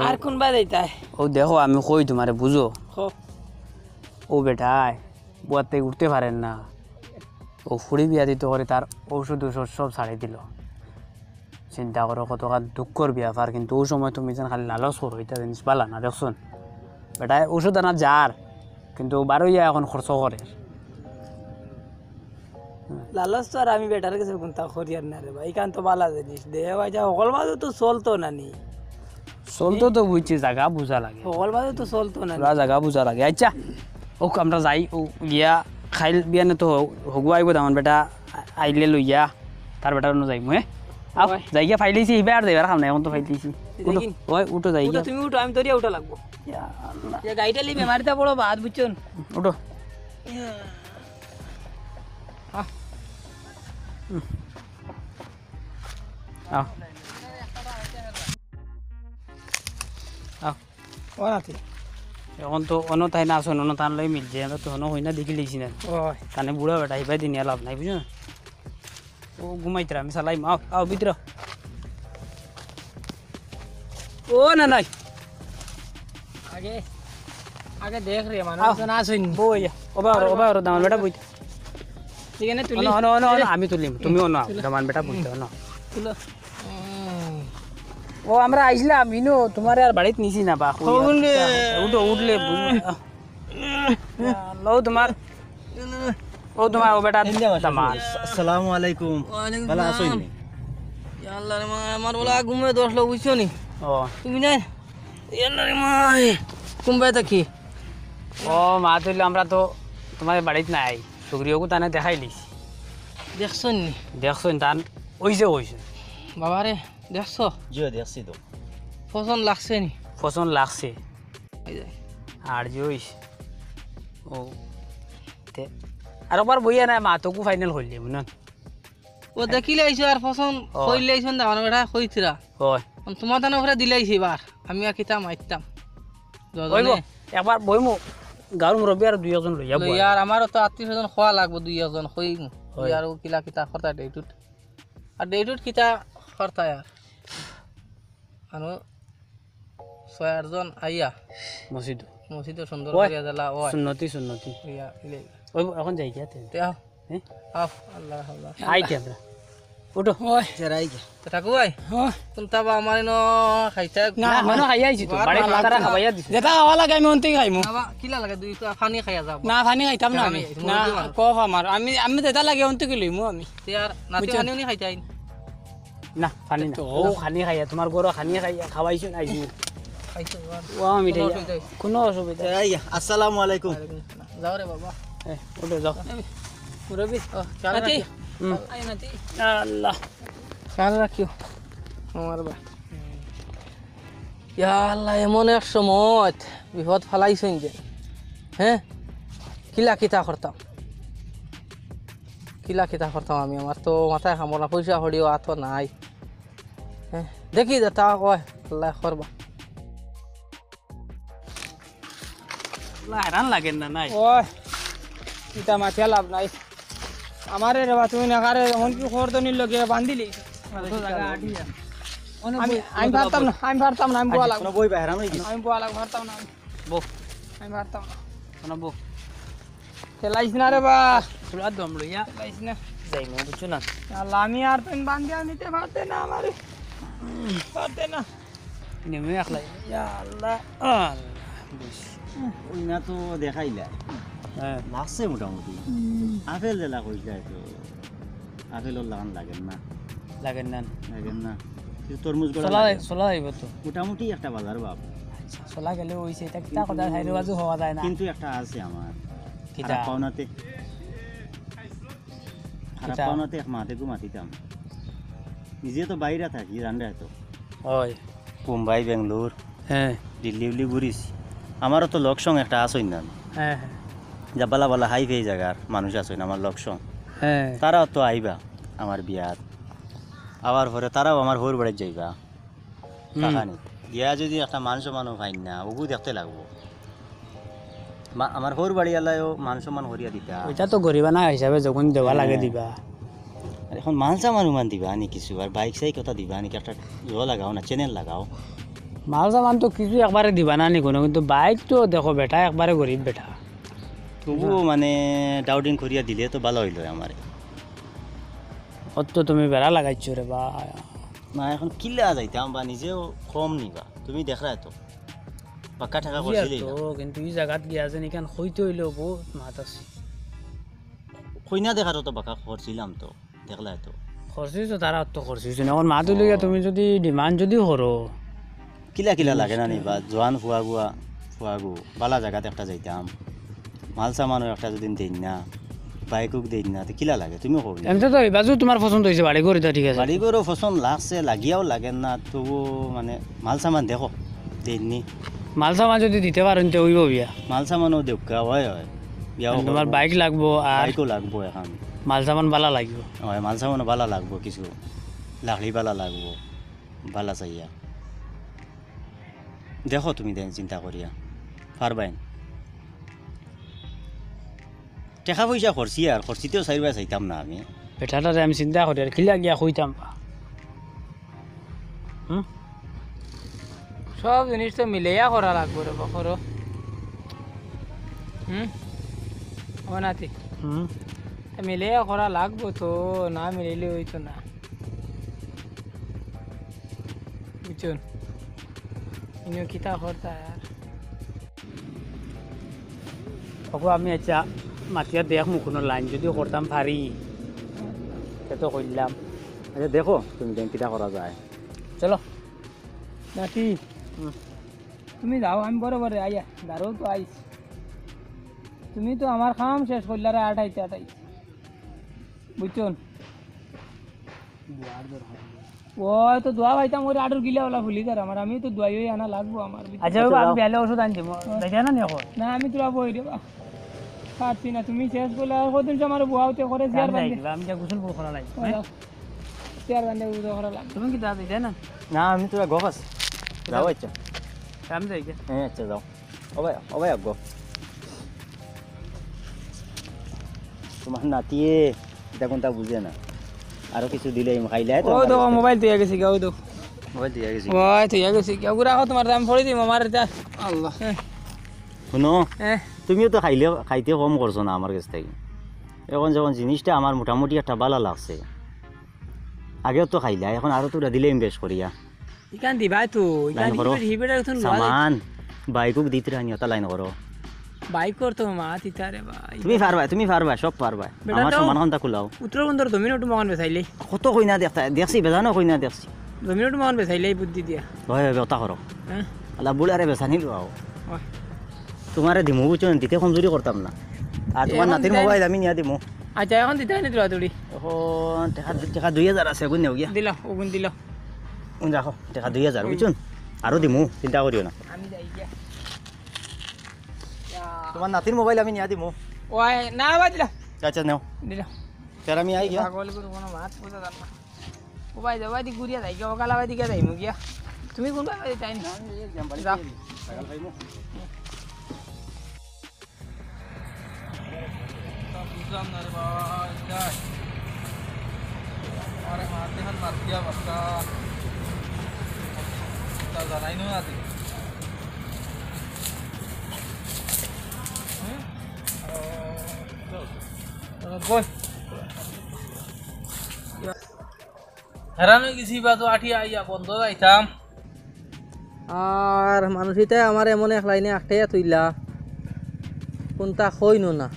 আর কোন বায় যাইতায়? ও দেখো, আমি কই তোমারে, বুঝো? কও। ও বেটায়, বুয়াতে উঠতে পারেন না। ও ফুড়ি বিয়া দিত করে তার ঔষধ ঔষধ সব ছাড়ি দিল। চিন্তা করো কতখান দুঃখর ব্যাপার, কিন্তু ওই সময় তুমি যেন খালি লালচ করো, এটা জিনিস বালা না, দেখছো নি? বেটায় ঔষধ আনা যার, কিন্তু বারইয়া এখন খরচ করে। লালচ তো আর আমি বেটার গেছে কুন্তা করিয়ার না রে ভাই, ইখান তো বালা জিনিস। দে ভাই, যা হকল বাজে তো চলতো না নি। চলতো তো বুঝছি, জাগা বুঝা লাগে। হকল বাজে তো চলতো না নি। পুরা জাগা বুঝা লাগে। আচ্ছা, ও আমরা যাই, ও গিয়া খাইল বিয়ানে তো হ-, হগুয়া আইব দামান বেটা, আ-, আইলে লইয়া, তার বেটার অনো যাইমু, হে? আও, ওই। যাই গিয়া ফাইলাইছি, ইবা আর যাইবার কাম নাই, এখন তো ফাইলাইছি। উঠো, দেখি। ওই, উঠো যাই উঠো, গিয়া। তুমি উঠো, আমি তোরিয়া উঠা লাগবো। ইয়া আল্লাহ। ইয়া গাড়িটা লইবে, মারিতা বড় বাদ, বুঝছো নি? উঠো। ইয়া। আহ। হুম। আও। আও। ও নাতি। এখন তো অনো তাই না আছইন, অনো তান লই মিলছে, আমরা তো অনো হই না দেখি লইছি না। ওই। তানে বুড়া বেটা, ইবায় দিনিয়া লাভ নাই, বুঝছো না? ও ঘুমাইতরা, আমি চালাইমু। আও, আও, ভিতরে আও। ও না নাই। আগে, আগে দেখ রে, মানুষ আও। তো না আছইন। বই, ওবা ওরো, ওবা ওরো, দামান বেটা বই। ঠিক আছে, তুলি। অনো, অনো, অনো, অনো, আমি তুলিমু। তুমি অনো আও, তুলো। দামান বেটা বই, অনো। তুলো। ও, আমরা আইছলাম, ইনো তোমারে আর বাড়িত নিছি না বা, কই আর রে? উঠো, উঠলে বুঝবো। আহ। ও তোমার, ও তোমার, ও বেটা, এমনি আমার দামান। শ্বশুর। আসসালামু আলাইকুম। ওয়ালাইকুম ভালা আছইন সালাম। নি? ইয়া আল্লাহ রে মা, আমার বলা ঘুমে দশ লোক বুঝছো নি? ও। তুমি নাই? ইয়া আল্লাহ রে মা, কুম্বাই থাকি? ও মা, তুইলে আমরা তো তোমার বাড়িত নাই, সুগ্রিয়গু তানে দেখাইলিছি। দেখছইন নি? দেখছইন, তান ওইছে, ওইছে। বাবারে, দেখছো? জি, দেখছি তো। পছন্দ লাগছে নি? পছন্দ লাগছে। এই যে। আর যে ওই, ও, তে, আর একবার বইয়া নাই, মা তোকু ফাইনাল করলি, মনে হয়। ও দেখিলে আইছো আর পছন্দ ও। করলে আইছো না, মানে বেটা কইতরা। হয়। তোমার দানো করে দিলাইছি এবার, আমি আর কিতা মারতাম। ওই গো, দুজনে। একবার বইমু, গাঁওর মুরব্বি আর দুই একজন লইয়া বই। লইয়া আর আমারও তো আত্মীয় স্বজন খোয়া লাগবো, দুই একজন কইমু। হয়। আর ও কিলা কিতা খরতা ডেটুট। আর ডেটুট কিতা খরতা আর। আনো ছয় আটজন আইয়া। মসজিদ। মসজিদ সুন্দর ওই, করিয়া দিলা, ওই। সুন্নতি, সুন্নতি। ইয়া, ইলে। ওই, এখন যাই গিয়া তে। তে আও। হ্যাঁ? আও, আল্লাহ, আল্লাহ। আই কে আমরা? উঠো। ওই। যারা আই কে? তো ঠাকু ভাই? হ্যাঁ। কোনটা বা আমার এনো খাইতে? না, না, মনে খাইয়া আইছি তো। বাড়ি বাড়ি তারা খাবাইয়া দিছে। যেটা খাওয়া লাগে আমি অন্তেই খাইমু। না বা, কিলা লাগে? দুই কা-, পানি খাইয়া যাবো। না, পানি খাইতাম না আমি। আমি খাইছি, না, মুরব্বি মানুষ। কফ আমার। আমি, আমি যেটা লাগে অন্তে কি লইমু আমি। তে আর নাতি বুঝছো? পানি উনি খাইতে আইন। না, পানি না। তো ও খানি খাইয়া, তোমার গরু খানি খাইয়া, খাওয়াইছো না, আইছো। খাইছো, আর ও, আমি কোনো অসুবিধা নাই। কোনো অসুবিধা নাই। এই, আসসালামু আলাইকুম। ওয়ালাইকুম আসসালাম। যাও রে বাবা। এ, উঠো, যাও। এই, মুরব্বি। ও, খেয়াল নাতি। রাখিও। হুম। আয় নাতি। আল্লাহ। খেয়াল রাখিও। আমার বা। ইয়া আল্লাহ, এমন এক সময় বিপদ ফালাইছইন যে, হ্যাঁ? কিলা কিতা করতাম? কিলা কিতা করতাম আমি? আমার তো মাথায় কামড় না, পয়সা কড়িও আতো নাই। হ্যাঁ? দেখি দে, তা কয়, আল্লাহ করবা। আল্লাহ, হেরান লাগের না, নাই? ওই, ইতা মাতিয়া লাভ নাই। আমারে রে বা, তুমি না কারে, এমন কি খবর তো নিল গিয়ে বান্ধিলি? আমি, আমি পারতাম না, আমি পারতাম না, আমি বওয়া লাগবো। বই বা, হেরান হয়ে গেছে। আমি বওয়া লাগবো, পারতাম না আমি। বউ। আমি পারতাম না। শোনো বউ। খেলাইস না রে বা। চুলার দম লইয়া। খেলাইস না। যাই মনে বুঝছো না। আল্লাহ, আমি আর পেন বান্ধিয়া নিতে পারতে না আমারে। পারতে না। নেমে একলাই। ইয়া আল্লাহ, আল্লাহ, বেশ। ওই না তো দেখাইলা। হ্যাঁ। লাগছে মোটামুটি। হুম। আপেল যেলা কইলা তো। আপেলর লাগান লাগের না। লাগের না। লাগের না। কিন্তু তরমুজ গোড়া চলা লাগে। চলা যাইব তো। মোটামুটি একটা বাজার ভাব। চলা গেলে ওই সেটা কিতা কথা খাইলে বাজু হওয়া যায় না। কিন্তু একটা আছে আমার। কিতা? খারাপ পাওনাতে। খারাপ কিতা? পাওনাতে এক মাতে ঘুমাতিতাম। নিজে তো বাইরে থাকি, জানরে তো। হয়। বোম্বাই, বেঙ্গালোর, হ্যাঁ। দিল্লি উল্লি ঘুরিছি। আমারও তো লগ সং একটা আছইন না। হ্যাঁ, হ্যাঁ। যা বালা বালা হাই ফাই জাগার মানুষ আছইন আমার লগ সং। হ্যাঁ। তারাও তো আইবা আমার বিয়াত। আবার পরে তারাও আমার হউর বাড়িত যাইবা। হুম। টাকা নি। গিয়া যদি একটা মান সম্মানও পাইন না, ওগু দেখতে লাগবো। মা-, আমার হউর বাড়ি আলায়ও মান সম্মান করিয়া দিতা। ওইটা তো গরিবানা হিসাবে যখন দেওয়া লাগে হ্যাঁ। দিবা। আর এখন মাল সামান উমান দিবা নি কিছু, আর বাইক সাইক কথা দিবা নি, একটা ইয়ে লাগাও না, চ্যানেল লাগাও। মাল সামান তো কিছু একবারে দিবা না নি কোনো, কিন্তু বাইক তো দেখো বেটা, একবারে গরিব বেটা। তবুও মানে ডাউটিং করিয়া দিলে তো ভালো হইলো আমারে। অত তুমি বেড়া লাগাইছো রে বা। না, এখন কিলা যাইতাম বা নিজেও কম নিবা, তুমি দেখরায় তো। পাক্কা টাকা বুঝি আর করছিলি তো, না? কিন্তু ই জাগাত গিয়া যেন ইখান কইতে হইলেও বহুত মাত আছে। কইনা দেখারও তো বাকা করছিলাম তো, দেখলায় তো। করছিস তো, তারা তো করছিস না। এখন মাত হইলো গিয়া ও। তুমি যদি ডিমান্ড যদি করো, কিলা কিলা লাগে না নি বা, জোয়ান ফুয়াগুয়া, ফুয়াগু, বালা জাগাত একটা যাইতাম। মাল সামানও একটা যদি দেইন না, বাইকুক দেইন না, তো কিলা লাগে? তুমিও কও না। এমতে তো এই বাজু তোমার পছন্দ হইছে, বাড়ি ঘর ইতা ঠিক আছে। বাড়ি ঘরও পছন্দ লাগছে, লাগিয়াও লাগে না, তবু মানে মাল সামান দেখো, দেইন নি। মাল সামান যদি দিতে পারেন, তে হইব বিয়া। মাল সামানও দেউক্কা, হয়, হয়। বিয়াও তোমার করবো। বাইক লাগবো আর বাইকও লাগবো এখন। মাল সামান বালা লাগবো। হয়, মাল সামানও বালা লাগবো কিছু। লাকড়ি বালা লাগবো। বালা চাইয়া। দেখো তুমি দেন চিন্তা করিয়া। পারবাইন। টেকা পয়সা খরচি আর, খরচিতেও চাইরবায় চাইতাম না আমি। বেটাটারে আমি চিন্তা করি আর কিলা গিয়া কইতাম বা। হুম? সব জিনিস তো মিলাইয়া করা লাগবো রে বা, করো। হুম? ও নাতি? হুম? তা মিলাইয়া করা লাগবো তো, না মিলাইলে হইতো না। বুঝছইন? ইনো কিতা করতা আর? ওগো, আমি আচ্ছা মাতিয়া দেখমু কুনু লাইন যদি করতাম পারি, তে তো কইলাম। আচ্ছা, দেখো তুমি দেন কিতা করা যায়। চলো। নাতি, হুম। তুমি যাও, আমি বড় বড় আইয়া, দাঁড়াও তো আইস। তুমি তো আমার কাম শেষ করলারে আটাইতে আটাইতে। বুঝছইন? ওই তো দোয়া পাইতাম, ওই আডুর গিলা ওলা ফুলি যার আমার, আমি তো দোয়াই ওই আনা লাগবো আমার। আচ্ছা, আচ্ছা, বাবা, আমি যাও। বেলে ওষুধ আনি দিব। হ্যাঁ। দেখে না নি এখন? না, আমি তোরা বই দেবা। পারছি না, তুমি শেষ করলে আর কদিন সে আমার বউতে করে চেয়ার আমি যাই বান্ধে। দিবা, আমি যা গোসল বউ করা লাগবে, ও, হ্যাঁ? যাও। চেয়ার বান্ধে উদয় করা লাগবে। তুমি কি দাদা যাই না? না, আমি তোরা গফ আছে। যাও, যাও। আচ্ছা। আমি যাই গিয়া। হ্যাঁ, আচ্ছা, যাও। ও ভাই, ও ভাই, আব্বু। তোমার নাতিয়ে ইতা কুনতা বুঝে না। আরো কিছু দিলে ইম খাইলে তো ও আমার দেখো, কাছে। মোবাইল থইয়া গেছে গিয়া, ও দেখো। মোবাইল থইয়া গেছে। ওই থইয়া গেছে গিয়া। ওগুরা রাখো, তোমার দাম পড়ে দিম, আমার এটা। আল্লাহ। হ্যাঁ। হুনো, হ্যাঁ। তুমিও তো খাইলে, খাইতে কম করছো না আমার কাছ থাকি। এখন যখন জিনিসটা আমার মোটামুটি একটা বালা লাগছে, আগেও তো খাইলা, এখন আরো তোরা দিলে ইম বেশ করিয়া। ইখান দিবায় তো, ইখান লাইন করো। হিবেটা এখন লওয়া যায়। সামান, বাইকুক দিতরা নি, ওটা লাইন করো। বাইক করতো মা, তিতা রে ভাই। তুমি পারবায়, তুমি পারবায়, সব পারবায়। বেটা আমার তো সমান খানটা কুলাও। উত্তর বন্দর জমিন ওটু মহান বেচাইলে। কত কইনা দেখতা, দেখছি, বেজানো কইনা দেখছি। জমিন ওটু মহান বেচাইলে বুদ্ধি দিয়া। হয়, হয়, ওটা করো। হ্যাঁ। আল্লাহ বুড়ারে বেচানি লওয়াও। ওই। তোমারে দিমু, বুঝছো নি? দিতে কমজুরি করতাম না। আর তোমার এখন নাতির দিতে মোবাইল আমি নিয়া দিমু। আচ্ছা, এখন দিতে হয়নি তোরা তুলি। এখন টেকা, টেকা দুই হাজার আছে, গুণ নেও গিয়া। দিলাও, ওগুন দিলাও। উম, রাখো, টেকা দুই হাজার, হুম। বুঝছো নি? আরো দিমু, চিন্তা করিও না। আমি যাই গিয়া। ইয়া। তোমার নাতির মোবাইল আমি নিয়া দিমু। ওই, না, বাদ দিলাম। আচ্ছা, নেও। দিলাম। স্যার, আমি আই গিয়া। পাগল গরু কোনো মাত বুঝা যান না। ও ভাই, যাও, ভাই, দি ঘুরিয়া যাই গিয়া, ও গালা ভাই, দিকে যাই, মুগিয়া। তুমি কোন ভাই, তাই না? আমি এই জাম্বালি যাও। পাগল ভাই মু। বুঝলাম না রে বাবা, এই যাই। আরে মারতে হান মার দিয়া বাচ্চা। তা জানাই না আজ। হুম? ও, চল। বল। হেরান অই গেছি বা তো আটিয়া আইয়া বন্দ যাইতাম। আর মানুষ ইতায় আমার এমন এক লাইনে আটকাইয়া থইলা, কুনতা কইন না।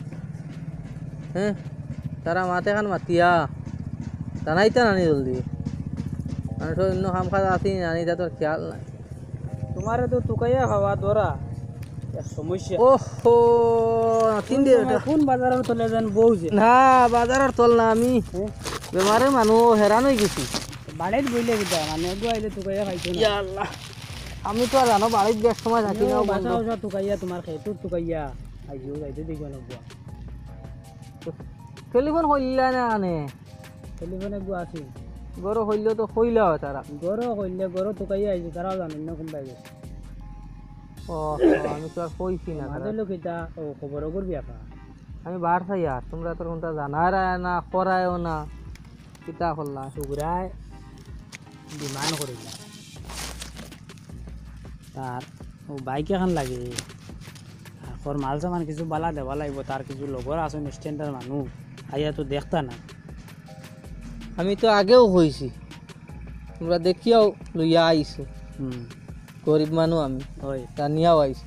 হ্যাঁ, তারা মাতে খান মাতিয়া, জানাইতা নানি জলদি। মানুষ অন্য কাম কাজ আছে নি নানি, ইতা তোর খেয়াল নাই। তোমারে তো তুকাইয়া খাওয়া ধরা, এক সমস্যা। ওহো, নাতিন কোন রে সময় এটা। কোন বাজারর তলে যেন বউ যে। না, বাজারর তল না আমি। হ্যাঁ? বেমারে মানু হেরান অই গেছি। বাড়িত বইলে কিতা, মানে, এগু আইলে তুকাইয়া খাইতো না। ইয়া আল্লাহ। আমি তো আর জানো, বাড়িত বেশ সময় থাকি না, ও, বন্ধ। বাসা উসা তুকাইয়া, তোমার খেতুর তুকাইয়া, আইও, যাইতে দিগো না বুয়া। টেলিফোন করলা না আনে? টেলিফোন এগু আছে। গরো কইলে তো কইলা অয় তারা। গরো কইলে গরো তো কইয়া আইছে, তারাও জানইন না কুনবায় গেছে। ও, ও, আমি তো আর কইছি না তারা। মাঝে লোক এটা, ও, খবর করবি আপা। আমি বার চাই আর, তোমরা তো কুনটা জানারায় না, করায়ও না, কিতা করলা? সুগরায় demand করিলা। তার ও বাইক এখান লাগে, তারপর মাল সামান কিছু বালা দেওয়া লাগবো, তার কিছু লগর আছইন standard মানুষ, আইয়া তো দেখতা না। আমি তো আগেও কইছি, তোমরা দেখিয়াও লইয়া আইছো। হুম। গরিব মানুষ আমি, ওই। জানিয়াও আইছি।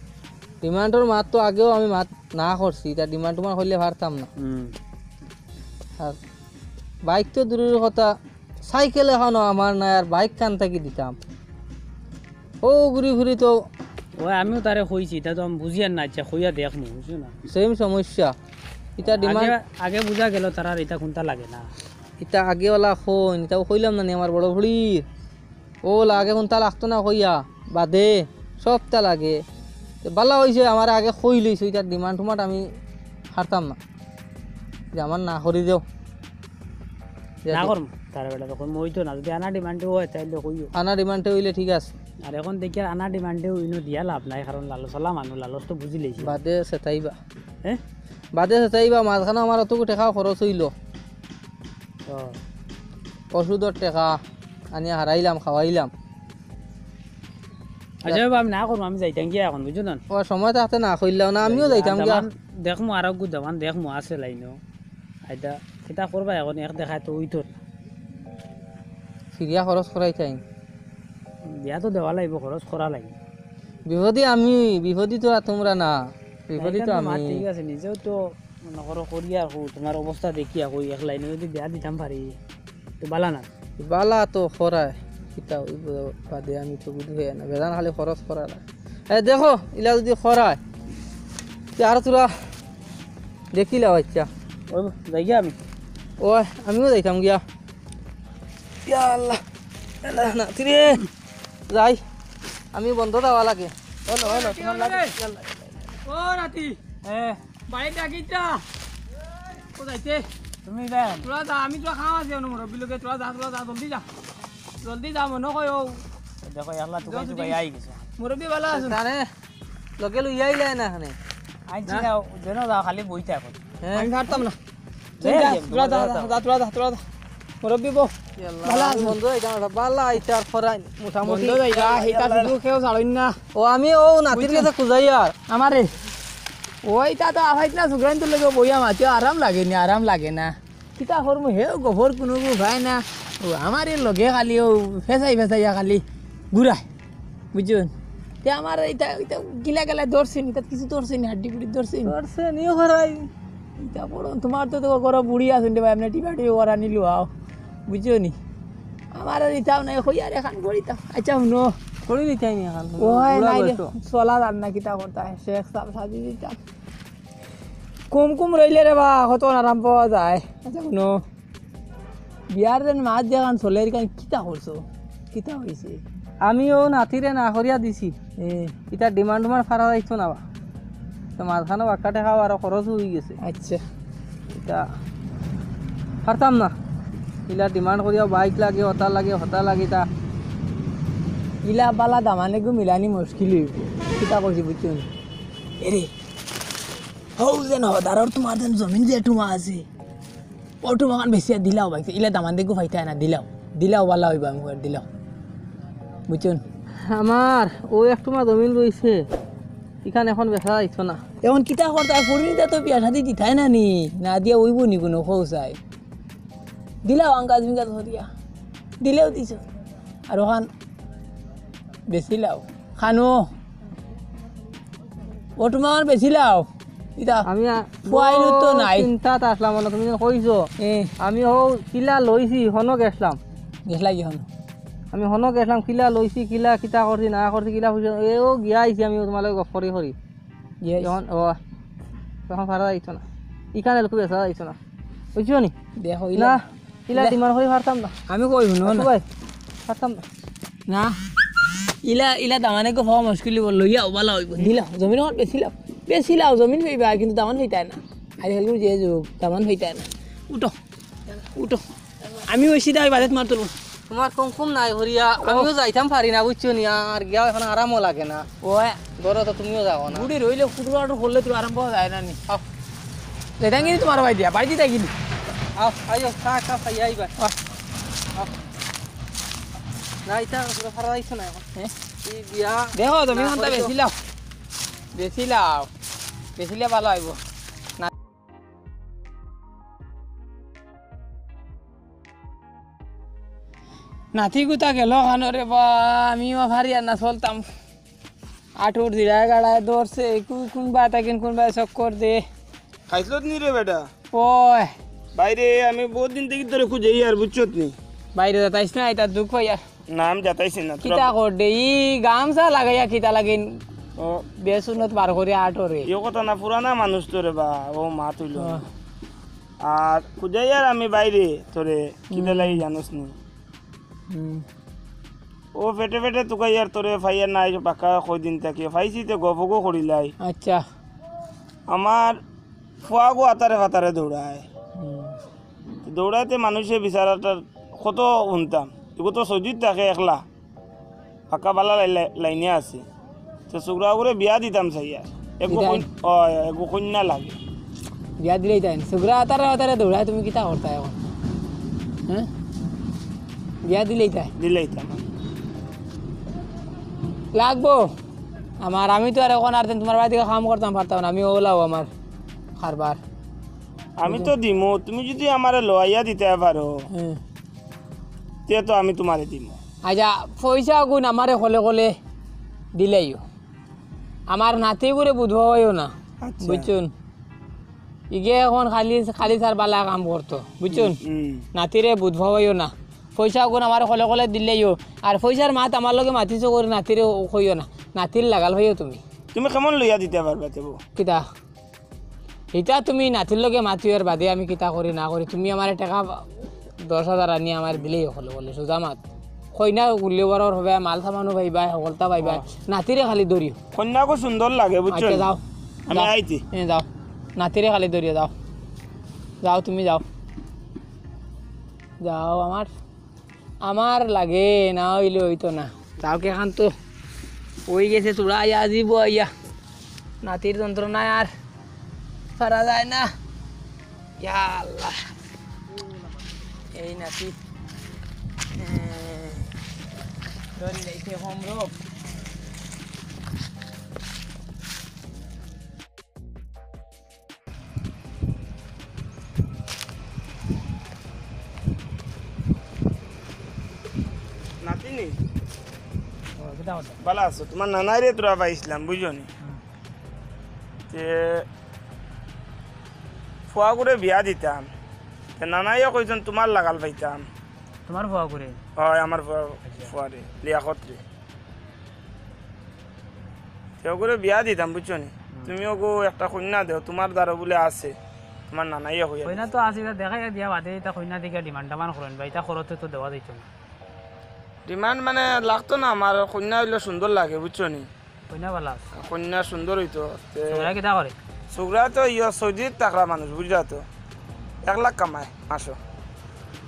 Demandর মাত তো আগেও আমি মাত না করছি, ইটা demand টুমান্ড কইলে পারতাম না। হুম। আর বাইক তো দূরের কথা, সাইকেল এখনো আমার নাই, আর বাইক কান থাকি দিতাম? ও ঘুরি ফিরি তো। ওই আমিও তারে কইছি, ইটা তো আমি বুঝিয়ার না, আচ্ছা কইয়া দেখমু, বুঝছো না? Same সমস্যা। ইটা demand আগে, আগে বুঝা গেল তারার ইটা কুনটা লাগে না। ইটা আগে ওলা কইন, ইটা কইলাম না নি আমার বড় ফুড়ির। ও লাগে কুনটা লাগতো না কইয়া, বাদে সবটা লাগে। তে বালা অইছে আমার আগে কইলাইছো, ইটার demand টুমান্ড আমি হারতাম না। যে আমার না করি দেও। না করমু, তার বেটা তো কইমু, অইতো না, যদি আনা demand অয় তাইলে কইও। আনা demand অইলে ঠিক আছে। আর এখন দেখিয়ার আনা demand অইনো দিয়া লাভ নাই, কারণ লালচআলা মানুষ, লালচ তো বুঝিলাইছি। বাদে সেটাইবা। হ্যাঁ? বাদে সেটাইবা, মাঝখানো আমার অতগু টেকা খরচ অইলো। ও। ওষুধর টেকা আনিয়া হারাইলাম, খাওয়াইলাম। আচ্ছা, বাবা, আমি না করমু, আমি যাইতাম গিয়া এখন, বুঝছো না? ও সময় থাকতে না কইলাও না, আমিও যাইতাম গিয়া। দামান দেখমু, আর একগু দামান দেখমু, আছে লাইনো। আইতা, কিতা করবা এখন, এক দেখায় তো অইতো না। ফিরিয়া খরচ করাইতাইন। বিয়া তো দেওয়া লাগবো, খরচ করা লাগবো। বিপদে আমি, বিপদে তো আর তোমরা না, বিপদে তো আমি। ঠিক আছে, নিজেও তো মনো করো করি আর কও, তোমার অবস্থা দেখিয়া কই, এক লাইনো যদি বিয়া দিতাম পারি, তো বালা না। বালা তো করায়, কিতা অইবো বাদে, আমি তো বুঝি অয় না, বেজান খালি খরচ করা না। এ দেখো, ইলা যদি করায়, তে আর তোরা দেখিলাও, আচ্ছা। ওই যাই গিয়া আমি। ও, আমিও যাইতাম গিয়া। ইয়া আল্লাহ, আল্লাহ না, তিরে যাই, আমি বন্ধ দেওয়া লাগে। হলো, হলো, তোমার লাগে। ও নাতি, হ্যাঁ। বাইরে ডাকিটা। ও যাইতে। তুমি যাও। তোরা যা, আমি তোরা খাওয়া আছে, মুরব্বী লোকে, তোরা যা, তোরা যা, জলদি যা। জলদি যা, মনো কয় ও। দেখো, আল্লাহ, তুকাই, তুকাই আই গেছে। মুরব্বী বালা আছইন। তারে লগে লইয়া আইলে না এখানে। আইছি না, যেন যাও, খালি বই থাকো। হ্যাঁ। আমি ছাড়তাম না। এই, যা, এই, তোরা যা, যা, যা, তোরা যা, তোরা যা। মুরব্বী বউ। বালা আছইন। বন্ধ অই যাও, বালা, ইতার ফরাইন, মোটামুটি। বন্ধ অই যাও, ইতা শুধু কেউ ছাড়ইন না। ও, আমি ও নাতির গেছে খুজাই আর। আমারে। ওইটা তো আফাইত না, সুগ্রাইন তো লগে বইয়া মাতিও, আরাম লাগে নি, আরাম লাগে না। কিতা করমু, হে গফর কুনু গু পায় না। ও আমার এর লগে খালি ও ফেসাই ফেসাইয়া খালি ঘুরায়, বুঝছইন? তে আমার ইতা, ইতা গিলা গেলা ধরছে নি, ইতা কিছু ধরছে নি, হাড্ডি গুড়ি ধরছে নি। ধরছে নি ও ঘরাই। ইতা বড়, তোমার তো, তো ঘরো বুড়ি আছইন রে ভাই, এমনে টিপা টিপি করা নিলু আও, বুঝছো নি? আমার আর ইতাও নাই, কই আর এখান করি তা। আচ্ছা, হুনো। করি নিতাই নি এখান। ও হয় বুড়া নাই রে, বয়স তো। চলা যার না, কিতা করতা, শেখ সাব সাজি দিতাম। কম কম রইলে রে বা, কত আরাম পাওয়া যায়। আচ্ছা, হুনো, বিয়ার দিন মাছ যেখান চলে, এখান কিতা করছো? কিতা হইছে? আমি ও নাতিরে না করিয়া দিছি। এ। ইতা demand টুমান্ড ফারা যাইতো না বা। তো মাঝখানো বাক্কা টেকা আরো খরচ অই গেছে। আচ্ছা। ইতা পারতাম না। ইলা demand করিয়া বাইক লাগে, হতা লাগে, হতা লাগে তা। ইলা বালা দামানে গু মিলানি মুশকিল অইবো। কিতা কইছি বুঝছো নি? এরে, হউ যেন হদারর তোমার যেন জমিন যে টুমা আছে। ও টুমাখান বেচিয়া দিলাও ভাই, ইলা দামান দেখো ফাইতায় না, দিলাও, দিলাও, বালা অইবো, আমি কইয়ার দিলাও, বুঝছইন? আমার ও এক টুমা জমিন রইছে, ইখান এখন বেচা যাইতো না। এখন কিতা করতায়, ফুরিনিতা তো বিয়া শাদি দিতায় না নি, না দিয়া অইবো নি কুনু, কও চাই। দিলাও আঙ্গাজ বিঙ্গাজ করিয়া, দিলেও দিছো, আর ওখান বেচিলাও, খানো ও টুমা আমার বেচিলাও। ইতা আমি আ-, ফুয়াইনু তো বড় নাই। চিন্তাত আসলাম, মানে, তুমি যে কইছো। এ। আমি হউ কিলা লইছি, হনো গেছলাম। গেছলা কি হনো? আমি হনো গেছলাম, কিলা লইছি, কিলা কিতা করছি, না করছি, কিলা কইছি, এও গিয়া আইছি আমি তোমার লগে গফ করি করি। গিয়া আইছি। এখন, ও, তখন ফারা যাইতো না। ইখান এলকু বেচা যাইতো না। বুঝছো নি? দেখো, ইলা না। ইলা না। Demand করি পারতাম না। আমি কই হুনো না। ভাই, পারতাম না। না। ইলা, ইলা দামানে গো পাওয়া মুশকিল অইবো, লইয়া ওবালা অইবো। দিলাও, জমিন আমার বেচিলাও। বেচিলাও, জমিন পাইবা, কিন্তু দামান পাইতায় না। আজ কাল যে যুগ, দামান পাইতায় না। উঠো, উঠো। আমি ওই সিধা ওই বাজেত মারতো। তোমার কুমকুম নাই হরিয়া, আমিও যাইতাম পারি না, বুঝছো নি? আর গিয়া এখন আরামও লাগে না। ওই ধরো তো তুমিও যাও না। বুড়ি রইলে ফুটু আটু করলে তো আরাম পাওয়া যায় না নি। আও। যেটা কিন্তু তোমার বাড়ি দিয়া, বাড়ি দিতে গিনি। আও, আইও, চা, চা, চা, আইবা। আও। আও। না, এটা পুরো ফারা যাইছো না এখন। হ্যাঁ? এই বিয়া দেখো, তুমি না কোনটা করি তো। বেশি লাও। বেশি লাও। বেশি লে ভালো আইবো। না। নাতি গুতা গেল খানো রে বা, আমিও ফারি আর না চলতাম। আটুর জিরায় গাড়ায় ধরছে, কু-, কোন বায় তাকিন কোন বায় চক্কর দে। খাইছলত নি রে বেটা? ওই। বাইরে আমি বহুত দিন থেকে তোরে খুঁজে আর বুঝছত নি? বাইরে যাতাইস না, এটা দুঃখ হইয়া। না, আমি যাতাইছি না। তোরা কিতা কর দে, ই গামছা লাগাইয়া কিতা লাগিন? ও। বেশ উন্নত বার করে আটরে। এ কথা না, পুরানা মানুষ তো রে বা, ও মা তুইল। ও। আর খুঁজাই আর আমি বাইরে তোরে, কিতা হুম। লাগি জানোস নি? হুম। ও পেটে পেটে তুকাই আর তোরে পাইয়ার নাই, বাক্কা কয়দিন থাকি। পাইছি তে গফগো করিলাই। আচ্ছা। আমার ফুয়াগো আতারে ফাতারে দৌড়ায়। হুম। দৌড়াইতে মানুষে বিচারাটার কত শুনতাম। এগু তো সৌদিত থাকে একলা। পাক্কা বালা লাই-, লাই-, লাইনে আছে। তো সুগরা করে বিয়া দিতাম চাইয়া। এগু দিতাই? কইন-, অয়, এগু কইন্যা লাগে। বিয়া দিলেই তাই। সুগরা আতারে আতারে দৌড়ায় তুমি কিতা করতায় এখন? হ্যাঁ? বিয়া দিলেই তাই? দিলেই তাই। লাগবো। আমার, আমি তো আর এখন আর তোমার বাড়ি থেকে কাম করতাম পারতাম না। আমি ওলাও আমার কারবার। আমি তো দিমু, তুমি যদি আমারে লওয়াইয়া দিতে পারো, হুম। তে তো আমি তোমারে দিমু। আচ্ছা, পয়সা গুণ আমারে কলে কলে দিলাইও। আমার নাতি গুরে বুঝবাইও না, আচ্ছা। বুঝছুন? ইগে এখন খালি, খালি স্যার বালা কাম করতো, বুঝছুন? হুম, হুম। নাতিরে বুঝবাইও না। পয়সা গুণ আমারে কলে কলে দিলাইও। আর পয়সার মাত আমার লগে মাতিছো করে নাতিরে কইও না। নাতির লাগাল হইও তুমি। তুমি কেমন লইয়া দিতে পারবা তেবো? কিতা? ইটা তুমি নাতির লগে মাতিওর বাদে আমি কিতা করি না করি, তুমি আমারে টেকা দশ হাজার আনি আমারে দিলেই হকল বলে, সোজা মাত। কইনা গুল্লি বড়র হবে, মাল সামানও পাইবায়, হকলতা পাইবায়। হ্যাঁ। নাতিরে খালি ধরিও। কইনাগু সুন্দর লাগে, বুঝছো আচ্ছা, নি? যাও। আমি যাও। আইতি। এ, যাও। নাতিরে খালি ধরিও, যাও। যাও, তুমি যাও। যাও, আমার আমার লাগে না অইলে অইতো না। যাও কে খান তো অই গেছে, তোরা আইয়া আজিব আইয়া। নাতির যন্ত্রণায় আর পারা যায় না। ইয়া আল্লাহ। এই নাতি। এ, ধরি লইতে হোম রোগ। নাতিনি? ও, কিতা কথা? বালা আছো? তোমার নানাইরে তোরা পাইছিলাম, বুঝছো নি? হুম। তে ফুয়াগুরে বিয়া দিতাম। তে নানাইয়ে কইছন তোমার লাগাল পাইতাম। তোমার ফুয়াগুরে? হয়, আমার ফুয়া, আচ্ছা। ফুয়ারে, লিয়াকতরে। তে ওগুরে বিয়া দিতাম, বুঝছো নি? হুম। তুমি ওগু একটা কইন্যা দেও, তোমার দ্বারা বুলে আছে, তোমার নানাইয়ে কইয়া কইন্যা দিছে। তো আছে, ইটা দেখাইয়া দিয়া বাদে, ইটা কইন্যা দেখিয়া demand টামান করইন বা, ইটা করতে তো দেওয়া যাইতো না। Demand মানে লাগতো না, আমার কইন্যা অইলে সুন্দর লাগে, বুঝছো নি? কইন্যা বালা আছে। কইন্যা সুন্দর অইতো। তে সুগরা কিতা করে? সুগরা তো ইয়া সৌদিত থাকরা মানুষ, বুঝরা তো। এক লাখ কামায় মাসো।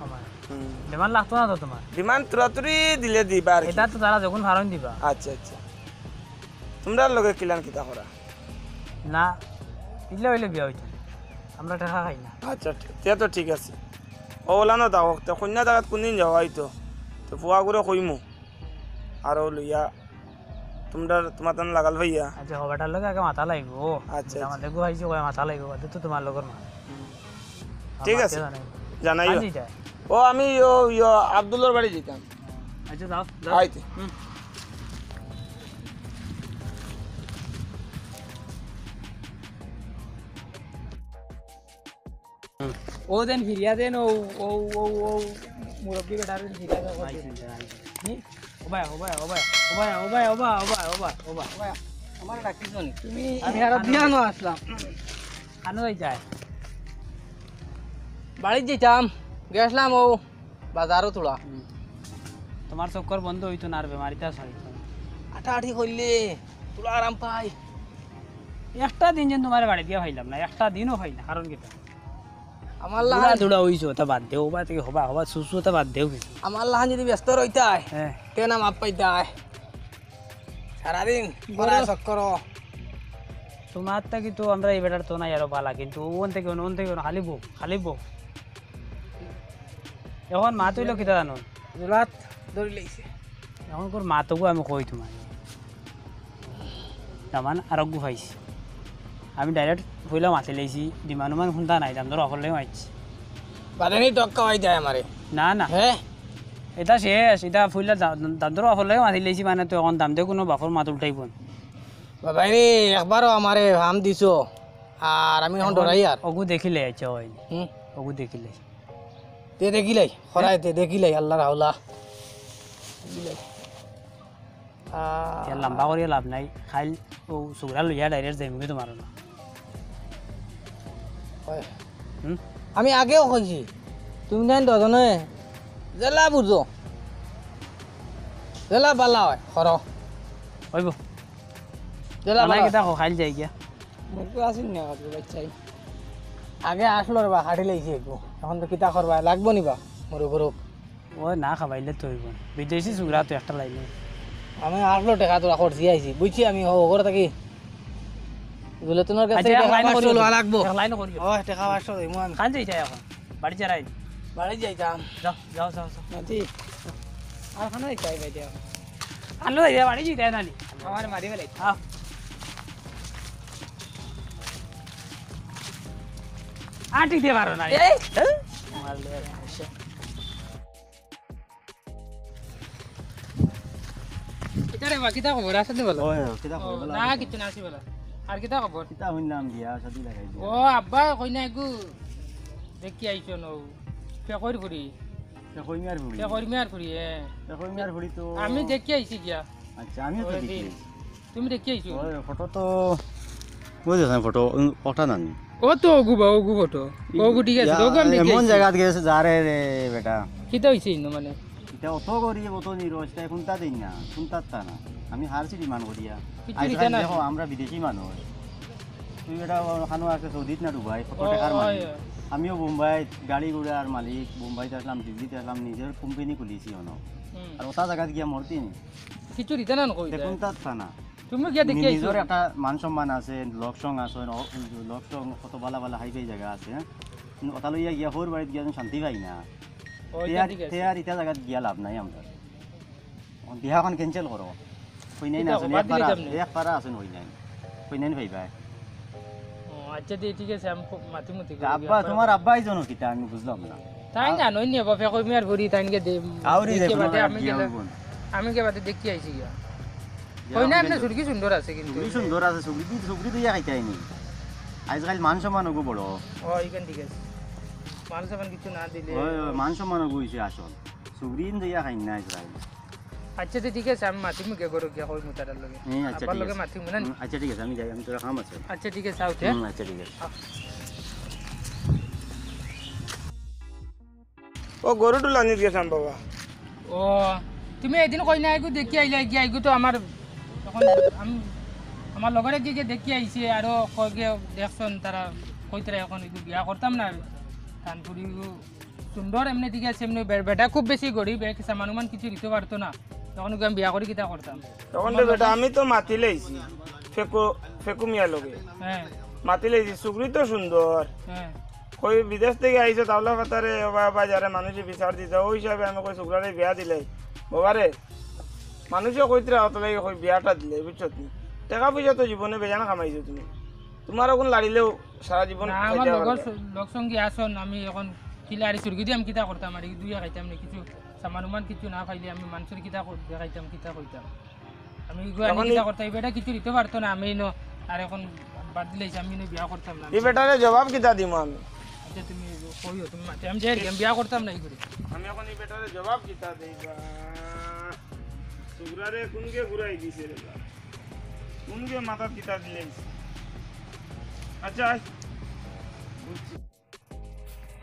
কামায়। হুম। Demand লাগতো না তো তোমার? Demand তুরাতুরি দিলে দিবা আর কি। ইটা তো তারা যখন ফারন দিবা। আচ্ছা, আচ্ছা। তোমরার লগে কিলান কিতা করা? না, ইলা অইলে বিয়া অইতো না। আমরা টেকা খাই না। আচ্ছা, ঠিক, তে তো ঠিক আছে। ও ওলা না দাও, তে কইন্যা দেখাত কুনদিন যাওয়া অইতো? তে ফুয়াগুরে কইমু। আরো লইয়া তোমরা, তোমার তান লাগাল ভাইয়া। আচ্ছা, হবাটার লগে আগে মাতা লাগবো। আচ্ছা, আচ্ছা। আমাদের গো আইছে, কয় মাতা লাগবো, বাদে তো তোমার লগর মা। হুম। আমার ঠিক মাতে আছে। জানাই। জানাইও। আজ যাই। ও, আমি ইয়ো, ইয়ো, আব্দুল্লার বাড়ি যাইতাম। আচ্ছা, যাও, যাও। আইতে। হুম। ও দেন ফিরিয়া দেন, ও, ও, ও, ও, মুরব্বি বেটারে ফিরিয়া দেন, ও দেন। হুম? ও ভাই, ও ভাই, ও ভাই। ও ভাই, আমার ডাকিস নি? তুমি আমি আর বিয়া না আসলাম। কানো যাইতায়? বাড়িত যাইতাম, গেছলাম ও বাজারো তোলা। হুম। তোমার চক্কর বন্ধ অইতো না, আর বেমারিতা সারিত না। আটাআটি করলে তোলা আরাম পাই। একটা দিন যেন তোমার বাড়ি দিয়া পাইলাম না, একটা দিনও পাই না, কারণ কিতা? আমার লাহান দুড়া দুড়া অইছে, ওটা বাদ দেও, ওবা থাকি হবা, হবা সুসু, ওটা বাদ দেও কিছু। আমার লাহান যদি ব্যস্ত রইতায়, হ্যাঁ। তে না মাফ পাইতায়। সারাদিন বড় করা চক্কর। তোমার থাকি তো আমরা এই বেটার তো নাই আরো বালা, কিন্তু ওন থাকি অনো, অন থাকি অনো, খালি বউ, খালি বউ। এখন মাত অইলো কিতা জানো? জুলাত ধরি লইছে। এখন কর মাতগু আমি কই তোমার। দামান আরোগু পাইছি। আমি direct পয়লা মাতি লইছি, ডিমান্ড উমান হুনতা নাই, দাম দর অফার লই মাইছি। বাদানি টক্কা হই যায় আমারে। না, না। হ্যাঁ? এটা শেষ, এটা পয়লা দা-, দাম দর অফার লই মাতি লইছি, মানে তো এখন দাম দে কোনো বাপর মাত উল্টাইব না। বাবাই রে, একবারও আমারে হাম দিছো, আর আমি এখন অগু, ডরাই আর। অগু দেখিলে আচ্ছা হয়। হুম। অগু দেখিলে। তে দেখিলাই, খরায় তে দেখিলাই, আল্লাহর হাওলা। দেখিলাই। আহ, ইয়া লম্বা করিয়া লাভ নাই, খাইল ও সুগরা লইয়া direct যাইমুগি তোমার না। হয়। হুম? আমি আগেও কইছি, তুমি জান দুজনে জেলা বুঝো, জেলা বালা হয়, খর। হইব। জেলা বালা কিতা কো, খাইল যাই গিয়া। মুখ আসেন না, বাচ্চাই। আগে আসলো রে বা, হাঁটি লাইছি একটু। এখন তো কিতা করবা, লাগবো নি বা, মরু গরু। ও না খাবাইলে তো হইব না। বিদেশি সুগরা তো একটা লাইনে। আমি আসলো টেকা তোরা খরচি আইছি, বুঝছি আমি, ও, ওগরে থাকি। দুলেতনর কাছে আচ্ছা, এক টেকা লাইন পাঁচশো করিও। লওয়া লাগবো। এক লাইন করিও। ও, টেকা পাঁচশো দিমু আমি। খান যাই যাই এখন। বাড়ি যারাই। বাড়ি যাইতাম। যাও, যাও, যাও, যাও। নাতি, আর খানো যাইতাই ভাই দিয়া। আনলো যাই, বাড়ি যাইতাই নানি। আমার মারি বেলাই। আহ। আটি দিয়ে পারো না। এই, হ্যাঁ? মারলো, আচ্ছা। কিতা রে বা, কিতা খবর? আছে তো বলো। ওই, কিতা খবর? ও, বলো, না, আছে। কিচ্ছু না, আছি বলো। আর কিতা খবর? কিতা হুনলাম বিয়া শাদি লাগাই দিয়া। ও, আব্বা, কইনা এগু দেখি আইছো নু। কে কইর ফুরি? কে কই মিয়ার ফুরি? কে কইর মিয়ার ফুরি, হ্যাঁ। কে কই মিয়ার ফুরি তো আমি দেখি আইছি গিয়া। আচ্ছা, আমিও তো ওই দেখি দিন। আইছি। তুমি দেখি আইছো? ওই ফটো তো, ওই দেখেন ফটো, উম, ওটা নানি। ও তো ওগু বা, ওগু ফটো। ওগু ঠিক আছে, ইয়া, ওগু আমি দেখি এমন আইছি। জায়গাত গেছে, যা রে রে বেটা। কিতা হইছে ইনো মানে? ইটা অত গরিব, অত নিরস, তাই কোনটা দেই না, কোনটা তা না। আমি হারছি ডিমান্ড করিয়া। কিছু আইজ দিতে কাল না। দেখো, আমরা বিদেশি মানুষ। তুই বেটা ওখানো আছে সৌদিত না দুবাই, কত ও, টাকার মালিক। হয়। আমিও বোম্বাই গাড়ি ঘোড়ার মালিক, বোম্বাইতে আসলাম, দিল্লিতে আসলাম, নিজের কোম্পানি খুলিছি অনো। হুম। আর ওটা জায়গাত গিয়া মরতি নি। কিছু দিতে না কই তে দেয়। কোনটা তা না। তুমি গিয়া দেখি নি-, আইছো? নিজের একটা মান সম্মান আছে, লকসং আছে, অ-, লকসং কত বালা বালা হাইফাই জায়গা আছে, হ্যাঁ? কিন্তু ওটা লইয়া গিয়া হোর বাড়িত গিয়া যেন শান্তি পাই না। ও, তে ইটা আর, ঠিক আছে। তে আর ইটা জায়গাত গিয়া লাভ নাই আমরা। এখন বিয়াখান cancel করো। কইনাই না ইটা আছেন, বাদ এক পারা দিলাম আছে, নি। এক পারা আছেন কইনাই। কইনাই পাইবা। ও, আচ্ছা, দে, ঠিক আছে, আমি খুব মাতি মুতি করি আব্বা, বিয়া তোমার করাবো। আব্বাই জনো কিতা আমি বুঝলাম না। তাই আ- জানোই নি বাবা, ফেকো মিয়ার ভরি তাই নিকে দে-, আউরি দেখে দেখো বাদে না, আমি বিয়া গেলে, হইব না। আমি গিয়া বাদে দেখি আইছি গিয়া। বিয়া কইনা হইব এমনি না। সুরকি সুন্দর আছে কিন্তু। সুরকি সুন্দর আছে, সুরকি দি-, সুরকি দিয়া খাইতাই নি। আজকাল মান সম্মান ওগো বড়। ও, ইখান ঠিক আছে। মান সম্মান কিছু না দিলে। ওই, ওই, মান সম্মান ওগো হইছে আসল। সুরকি দিয়া খাই না আজকাল। আচ্ছা, তে ঠিক আছে, আমি মাতিমু গিয়া গরু গিয়া কইমু তারার লগে। হুম, আচ্ছা, আব্বার ঠিক লগে আছে। মাতিমু না? হুম, আচ্ছা, ঠিক আছে, আমি যাই, আমি তোরা কাম আছে। আচ্ছা, ঠিক আছে, আও তে। হুম, আচ্ছা, ঠিক আছে। আ। ও, গরু টুলানিত গেছাম বাবা। ও, তুমি এদিন কইনা এগু দেখি আইলা, গিয়া এগু তো আমার, তখন আমি, আমার লগরে গিয়া গিয়া দেখি আইছে, আরো কয় গিয়া দেখছন তারা, কইতরা এখন এগু বিয়া করতাম না, তানপুরি এগু সুন্দর এমনি ঠিক আছে, এমনি বে-, বেটা খুব বেশি গরিব, এক সামান উমান কিছু দিতে পারতো না। তখন ওকে আমি বিয়া করি কিতা করতাম? তখন তো বেটা, আমি তো মাতি লাইছি, ফেকু, ফেকু মিয়া লগে। হ্যাঁ। মাতি লাইছি, সুগরি তো সুন্দর। হ্যাঁ। কই বিদেশ থাকি আইছো, তাওলা ফাতারে বা-, বাজারে মানুষে বিচার দিছে, ওই হিসাবে আমি কই সুগরারে বিয়া দিলাই। বাবারে, মানুষে কইতরা অত লাগি কই বিয়াটা দিলে, বুঝছত নি? টাকা পয়সা তো জীবনে বেজান কামাইছো তুমি। তোমার ওগুন লাড়িলেও সারা জীবন না, খাইতে আমার পারবে। লগর স-, লগ সঙ্গী আসন, আমি এখন কিলা আরি সুরগি দিয়ে আমি কিতা করতাম, আর দুইয়া খাইতাম না কিছু, সামান উমান কিছু না খাইলে আমি মানুষের কিতা কর-, দেখাইতাম, কিতা কইতাম। আমি এগু আনি এখন কিতা এই করতাম, এই বেটা কিছু দিতে পারতো না, আমি ইনো, আর এখন বাদ দিলাইছি, আমি ইনো বিয়া করতাম না। এই বেটারে জবাব কিতা দিমু আমি? আচ্ছা, তুমি কইও, তুমি মাতে, আমি যাই, আমি বিয়া করতাম না এই করে। আমি এখন এই বেটারে জবাব কিতা দেই বা? সুগরারে কোনকে ঘুরাই দিছে রে বা? কোনকে মাথাত কিতা দিলাইছে? আচ্ছা, আয়। বুঝছি।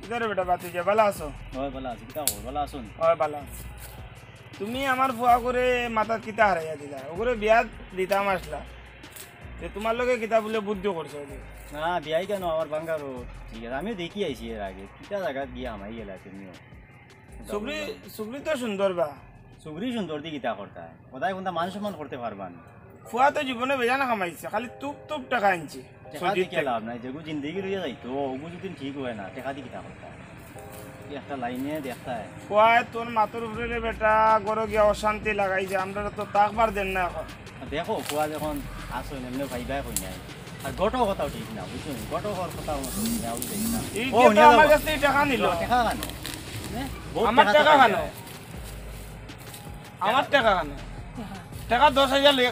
কিতা রে বেটা, বাতি যে, ভালা আছো? হয়, ভালা আছি। কিতা খবর? ভালা আছন? হয়, ভালা আছি। তুমি আমার ফুয়া করে মাথাত কিতা হারাইয়া দিলা? ওগরে বিয়া দিতাম আসলা। যে তোমার লগে কিতা বুলে বুদ্ধি করছে যে? না, বিয়াই কেন আমার বাঙ্গা রোড? ঠিক আছে, আমিও দেখি আইছি এর আগে। কিতা জাগাত গিয়া হামাই গেলা তুমিও? সুগরি, সুগরি তো সুন্দর বা। সুগরি সুন্দর দি কিতা করতা? কোথায় কোনটা মান সম্মান করতে পারবা না? ফুয়া তো জীবনে বেজান কামাইছে, খালি তুপ তুপ টেকা আনছে। টেকা দি সজিত কিতা থেকে। লাভ নাই, যেগু জিন্দেগি লইয়া যাইতো, ওগু যদি ঠিক হয় না, টেকা দি কিতা করতা? কি একটা লাইনে দেখতায়। ফুয়ায় তোর মাথার উপরে রে বেটা, ঘরো গিয়া অশান্তি লাগাইছে, আমরা তো থাকবার দেন না এখন। দেখো, ফুয়া যখন আসো, এমনি ভাই ভাই কই নাই। আর গটো কথাও ঠিক না, বুঝছো নি? গটো হওয়ার কথা আমার সঙ্গে নেওয়া উচিত না। এই ও, যে তো নিয়ে আমার যাবো। কাছ থেকে টাকা নিল। টাকা কেন? হ্যাঁ? বহুত আমার টাকা টাকা টাকা কেন? নেয়। আমার টাকা কেন? টাকা দশ হাজার লে-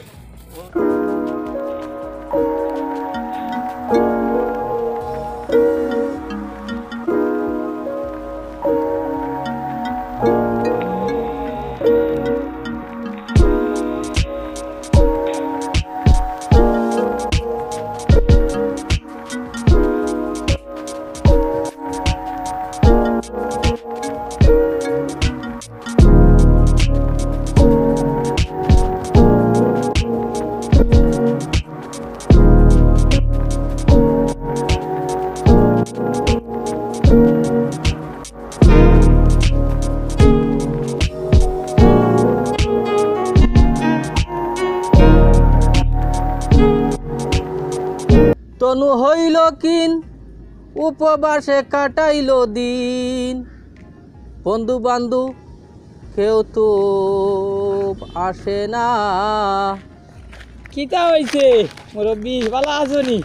তনু হইল কিন, উপবাসে কাটাইল দিন। বন্ধু বান্ধু কেউ তো আসে না। কিতা হইছে মুরব্বি, ভালা আছো নি?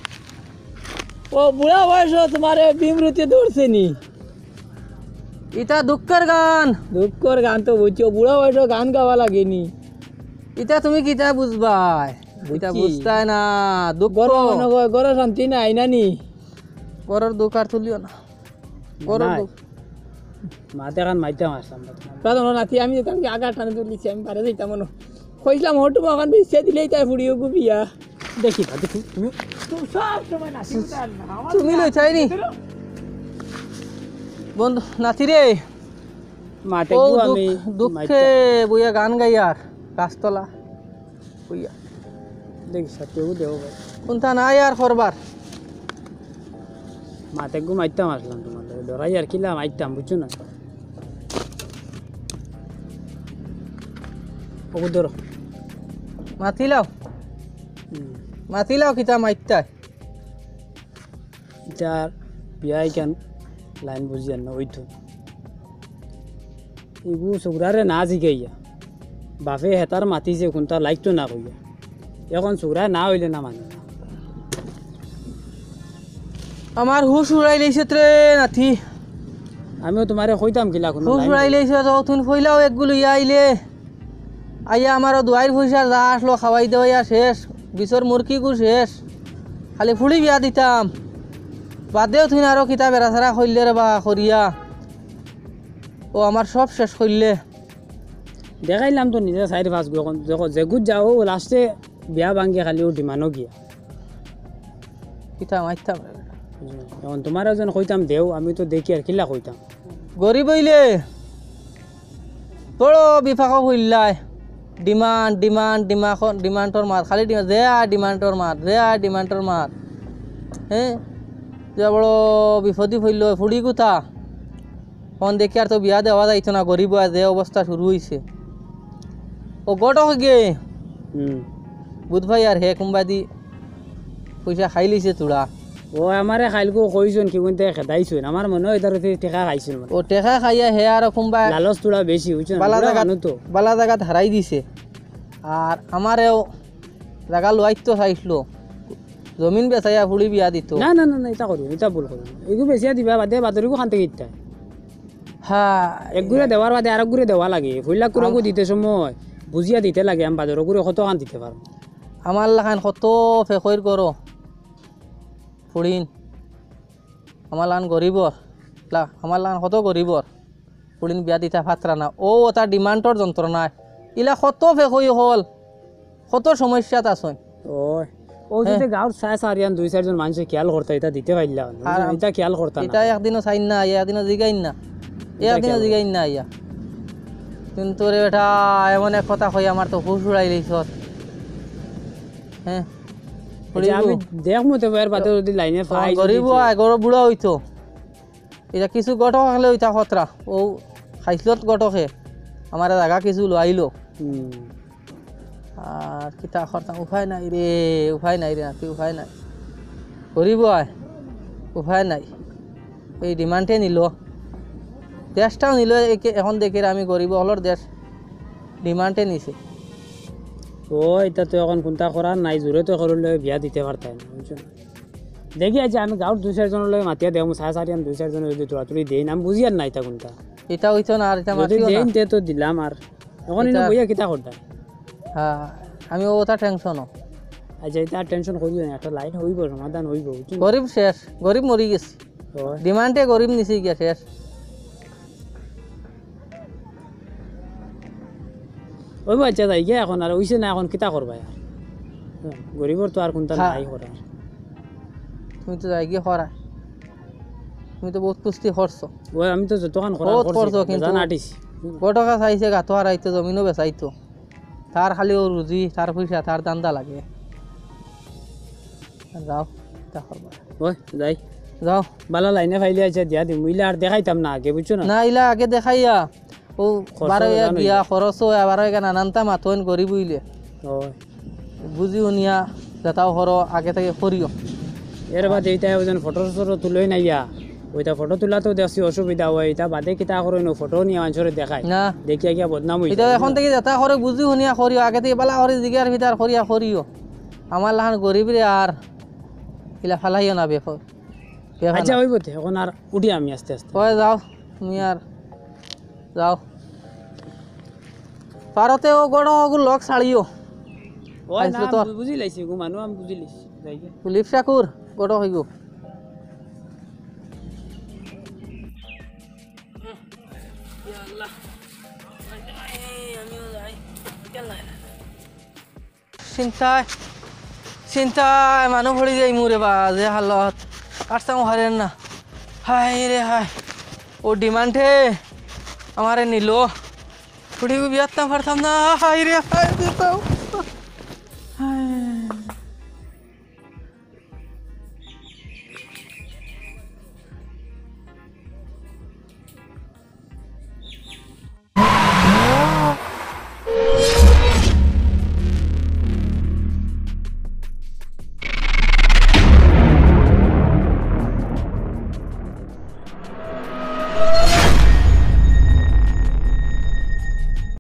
ও বুড়া বয়স তোমারে বিমরুতে ধরছে নি? ইটা দুঃখর গান। দুঃখর গান তো বুঝছো, বুড়া বয়স গান গাওয়া লাগে নি। ইটা তুমি কিতা বুঝবায়? ইটা বুঝছি। বুঝতায় না, দুঃখ। ঘরো মনে হয়, ঘরো শান্তি নাই, না নি? ঘরর দুঃখ আর তুলিও না। ঘরর নাই। দুঃখ। মাতে কান মাইতাম আসলাম। দাদা, ওরা নাতি, আমি যেতাম কি আগার টানে তুলিছি, আমি বারে যাইতাম মনে। কইছিলাম, হটু বাগান বেচিয়া দিলেই তাই ফুড়ি ওগু বিয়া। দেখি না, দেখি, তুমি তুমি সব সময় নাতি উঠার না, আমার তুমি না লই চাইনি? বন্ধু, নাতি রে। মাতে ও গু দুঃখ-, আমি দুঃখে মাইতাম। বইয়া গান গাইয়ার, গাছতলা। কইয়া। দেখি, সাথেও দেও ভাই। কোনটা নাই আর করবার? মাতে গু মাইতাম আসলাম তোমার লগে। ডরাই আর কিলা মাইতাম, বুঝছো না? ওগু ধরো। মাতিলাও? হুম। মাতিলাও কিতা মাইতায়? ইতার বিয়া ইখান লাইন বুঝিয়ার না, ওই তো। ইগু সুগরারে না জিগাইয়া, বাপে হেতার মাতিছে কুনটা লাইতো না কইয়া। এখন সুগরায় না অইলে না মানে না। আমার হুশ উড়াই লইছে রে নাতি। আমিও তোমারে কইতাম কিলা কুনু হুশ লাইন উড়াই লইছে তো, তুমি কইলাও এগু লইয়া আইলে। আইয়া আমারও দুয়াইর পয়সা যা আসলো খাওয়াই দেওয়াইয়া শেষ, বিছর মুরগিগু শেষ, খালি ফুড়ি বিয়া দিতাম। বাদেও তুই আরো কিতা বেড়াছাড়া কইলে রে বা করিয়া, ও আমার সব শেষ করিলে। দেখাইলাম তো নিজে চাইর পাঁচ গু, এখন দেখো যেগুত যাও লাস্টে বিয়া ভাঙ্গি খালি ও ডিমান্ডও গিয়া। কিতা মাইতাম রে বেটা। এখন তোমার একজন কইতাম দেও, আমি তো দেখি আর কিলা কইতাম। গরিব অইলে বড় বিপাকো পড়িলায়। ডিমান্ড, ডিমান্ড, ডিমান্ড, ডিমান্ডর মার, খালি ডিমান্ড, যে আয় ডিমান্ডর মার, যে আয় ডিমান্ডর মার। হ্যাঁ, যে বড় বিপদি পড়িল, ফুড়ি কুথা। অন দেখি আর তো বিয়া দেওয়া যাইতো না, গরিব অইয়া যে অবস্থা শুরু অইছে। ও ঘটক গে। হুম। বুধ ভাই আর হে কুম্বাদি পয়সা খাইলিছে তুড়া। ও আমারে খাইলকু কইছইন কি বুনতে খেদাইছইন। আমার মনে হয় তার টেকা খাইছইন মানে। ও টেকা খাইয়া হে আর কুম্বা লালচ তুড়া বেশি, বুঝছো না? বালা বুড়া জাগাত, মানু তো। বালা জাগাত হারাই দিছে। আর আমারেও জাগা লুয়াইতো চাইছিল। জমিন বেচাইয়া ফুড়ি বিয়া দিত। না, না, না, না, ইতা করিও না, ইতা ভুল করিও না। এগু বেচিয়া দিবা, বাদে বাদরিগু খান থেকে ইতা। হ্যাঁ। এক গুড়ে দেওয়ার বাদে আর এক গুড়ে দেওয়া লাগে। পয়লা কুড়াগু আম- দিতে সময় বুঝিয়া দিতে লাগে, আমি বাদর গুড়ে কত খান দিতে পারবো। আমার লাখান কত ফেকইর ঘরো ফুড়িন, আমার লাখান গরিবর, লা, আমার লাখান কত গরিবর ফুড়িন বিয়া দিতা পাত্রা না। ও ওটা ডিমান্ডর যন্ত্রণায় ইলা কত ফেকই হল, কত সমস্যাত আছইন। ওই, ও হ্যাঁ। যদি গাঁওর চাই চারিয়ান দুই চারজন মানুষে খেয়াল করতা, ইতা দিতে পারলা না। আর আম-, ইতা খেয়াল করতা না। ইতা একদিনও চাইন না আইয়া, একদিনও জিগাইন না। ইতা একদিনও খেয়াল জিগাইন না আইয়া। কিন্তু রে বেটা, এমন এক কথা কই, আমার তো হুশ উড়াই লইছস। হ্যাঁ। আচ্ছা, আমি দেখমু তে এর বাদে যদি লাইনে পাই, গরিব যদি অয়, গরিব বুড়া অইতো। ইটা কিছু ঘটক অকলে অইতা খতরা। অউ খাইছলত ঘটকে আমারে জাগা কিছু লইলো। হুম। আর কিতা করতাম, উপায় নাই রে, উপায় নাই রে নাতি, উপায় নাই। গরিব অয়, উপায় নাই। এই ডিমান্ডে নিল, দেশটাও নিল। একে-, এখন দেখি আমি গরিব অকলর দেশ ডিমান্ডে নিছে। ও, ইটা তো এখন কুনতা করার নাই, জোরে তো করলে বিয়া দিতে পারতায় না, বুঝছো না? দেখি, আচ্ছা, আমি গাঁওর দুই চাইরজনর লগে মাতিয়া দেখমু, সাড়ে চারি আন দুই চাইরজনে যদি তোড়াতুড়ি দেইন, আমি বুঝিয়ার না ইটা কুনতা। ইটা অইতো না, আর ইটা যদি মাতিও না। দেইন, তে তো দিলাম আর। এখন ইনো ইটা বইয়া কিতা করতাম? হ্যাঁ, আমি অউ কথা টেনশন। আচ্ছা, ইটা টেনশন করিও না, একটা লাইন অইবো, সমাধান অইবো, বুঝছো না? গরিব শেষ, গরিব মরি গেছে। ওই। ডিমান্ডে গরিব নিছে গিয়া শেষ। অইবো, আচ্ছা, যাই গিয়া এখন, আর অইছে না, এখন কিতা করবা আর? গরিবর তো আর কুনতা হ্যাঁ। নাই করার। তুমি তো যাই গিয়া করা। তুমি তো বউত কুস্তি করছো। ওই, আমি তো যতখান করার বউত করছি, করছো, কিন্তু জান আটিছি। ঘটকা চাইছে গাতো হারাইতো, জমিনও বেচাইতো। তার খালি অউ রুজি, তার পয়সা, তার ধান্দা লাগে। যাও, কিতা করবা। ওই, যাই। যাও। বালা লাইনে পাইলে আচ্ছা দিয়া দিমু, ইলা আর দেখাইতাম না আগে, বুঝছো না? না, ইলা আগে দেখাইয়া, অউ খরচ বারো অয় ইয়া জানো গিয়া, ইলা। খরচ অয়, আবার ইখান নানানতা মাতইন গরিব অইলে। ওই। বুঝি হুনিয়া যেতাও করো, আগে থাকি করিও। এর বাদে ইতা ওজন ফটো টটো তুলইন না ইয়া। ওইটা ফটো তুলাত দেখছি অসুবিধা অয়, ইতা বাদে কিতা করইন, ফটো নিয়া মানষরে দেখায়। না। দেখিয়া গিয়া বদনাম অইছে। ইতা এখন থাকি যেতা করো বুঝি হুনিয়া করিও, আগে থাকি বালা করি জিগার ফিতার করিয়া করিও। আমার লাখান গরিবরে আর ইলা ফালাইও না বেফ-, বেফানা। আচ্ছা, অইবো তে, এখন আর উঠি আমি আস্তে আস্তে। ওই যাও, তুমি আর যাও। পারতে অউ ঘটক অগুর লগ ছাড়িও। ওই না, আইসলো তো। আমি বুঝি লাইছি, গো মানু, আমি বুঝি লাইছি। যাই গিয়া। লিপসা কুর, ঘটক অইবো। ইয়া আল্লাহ। আমিও যাই। চিন্তায়, চিন্তায় মানু পড়ি যাইমু রে বা, যে হালত। আর চাও হারেন না। হায় রে হায়। অউ ডিমান্ডে আমারে নিল। ফুড়িগু বিয়াত না পারতাম না। হায় রে হায়, দিতাম।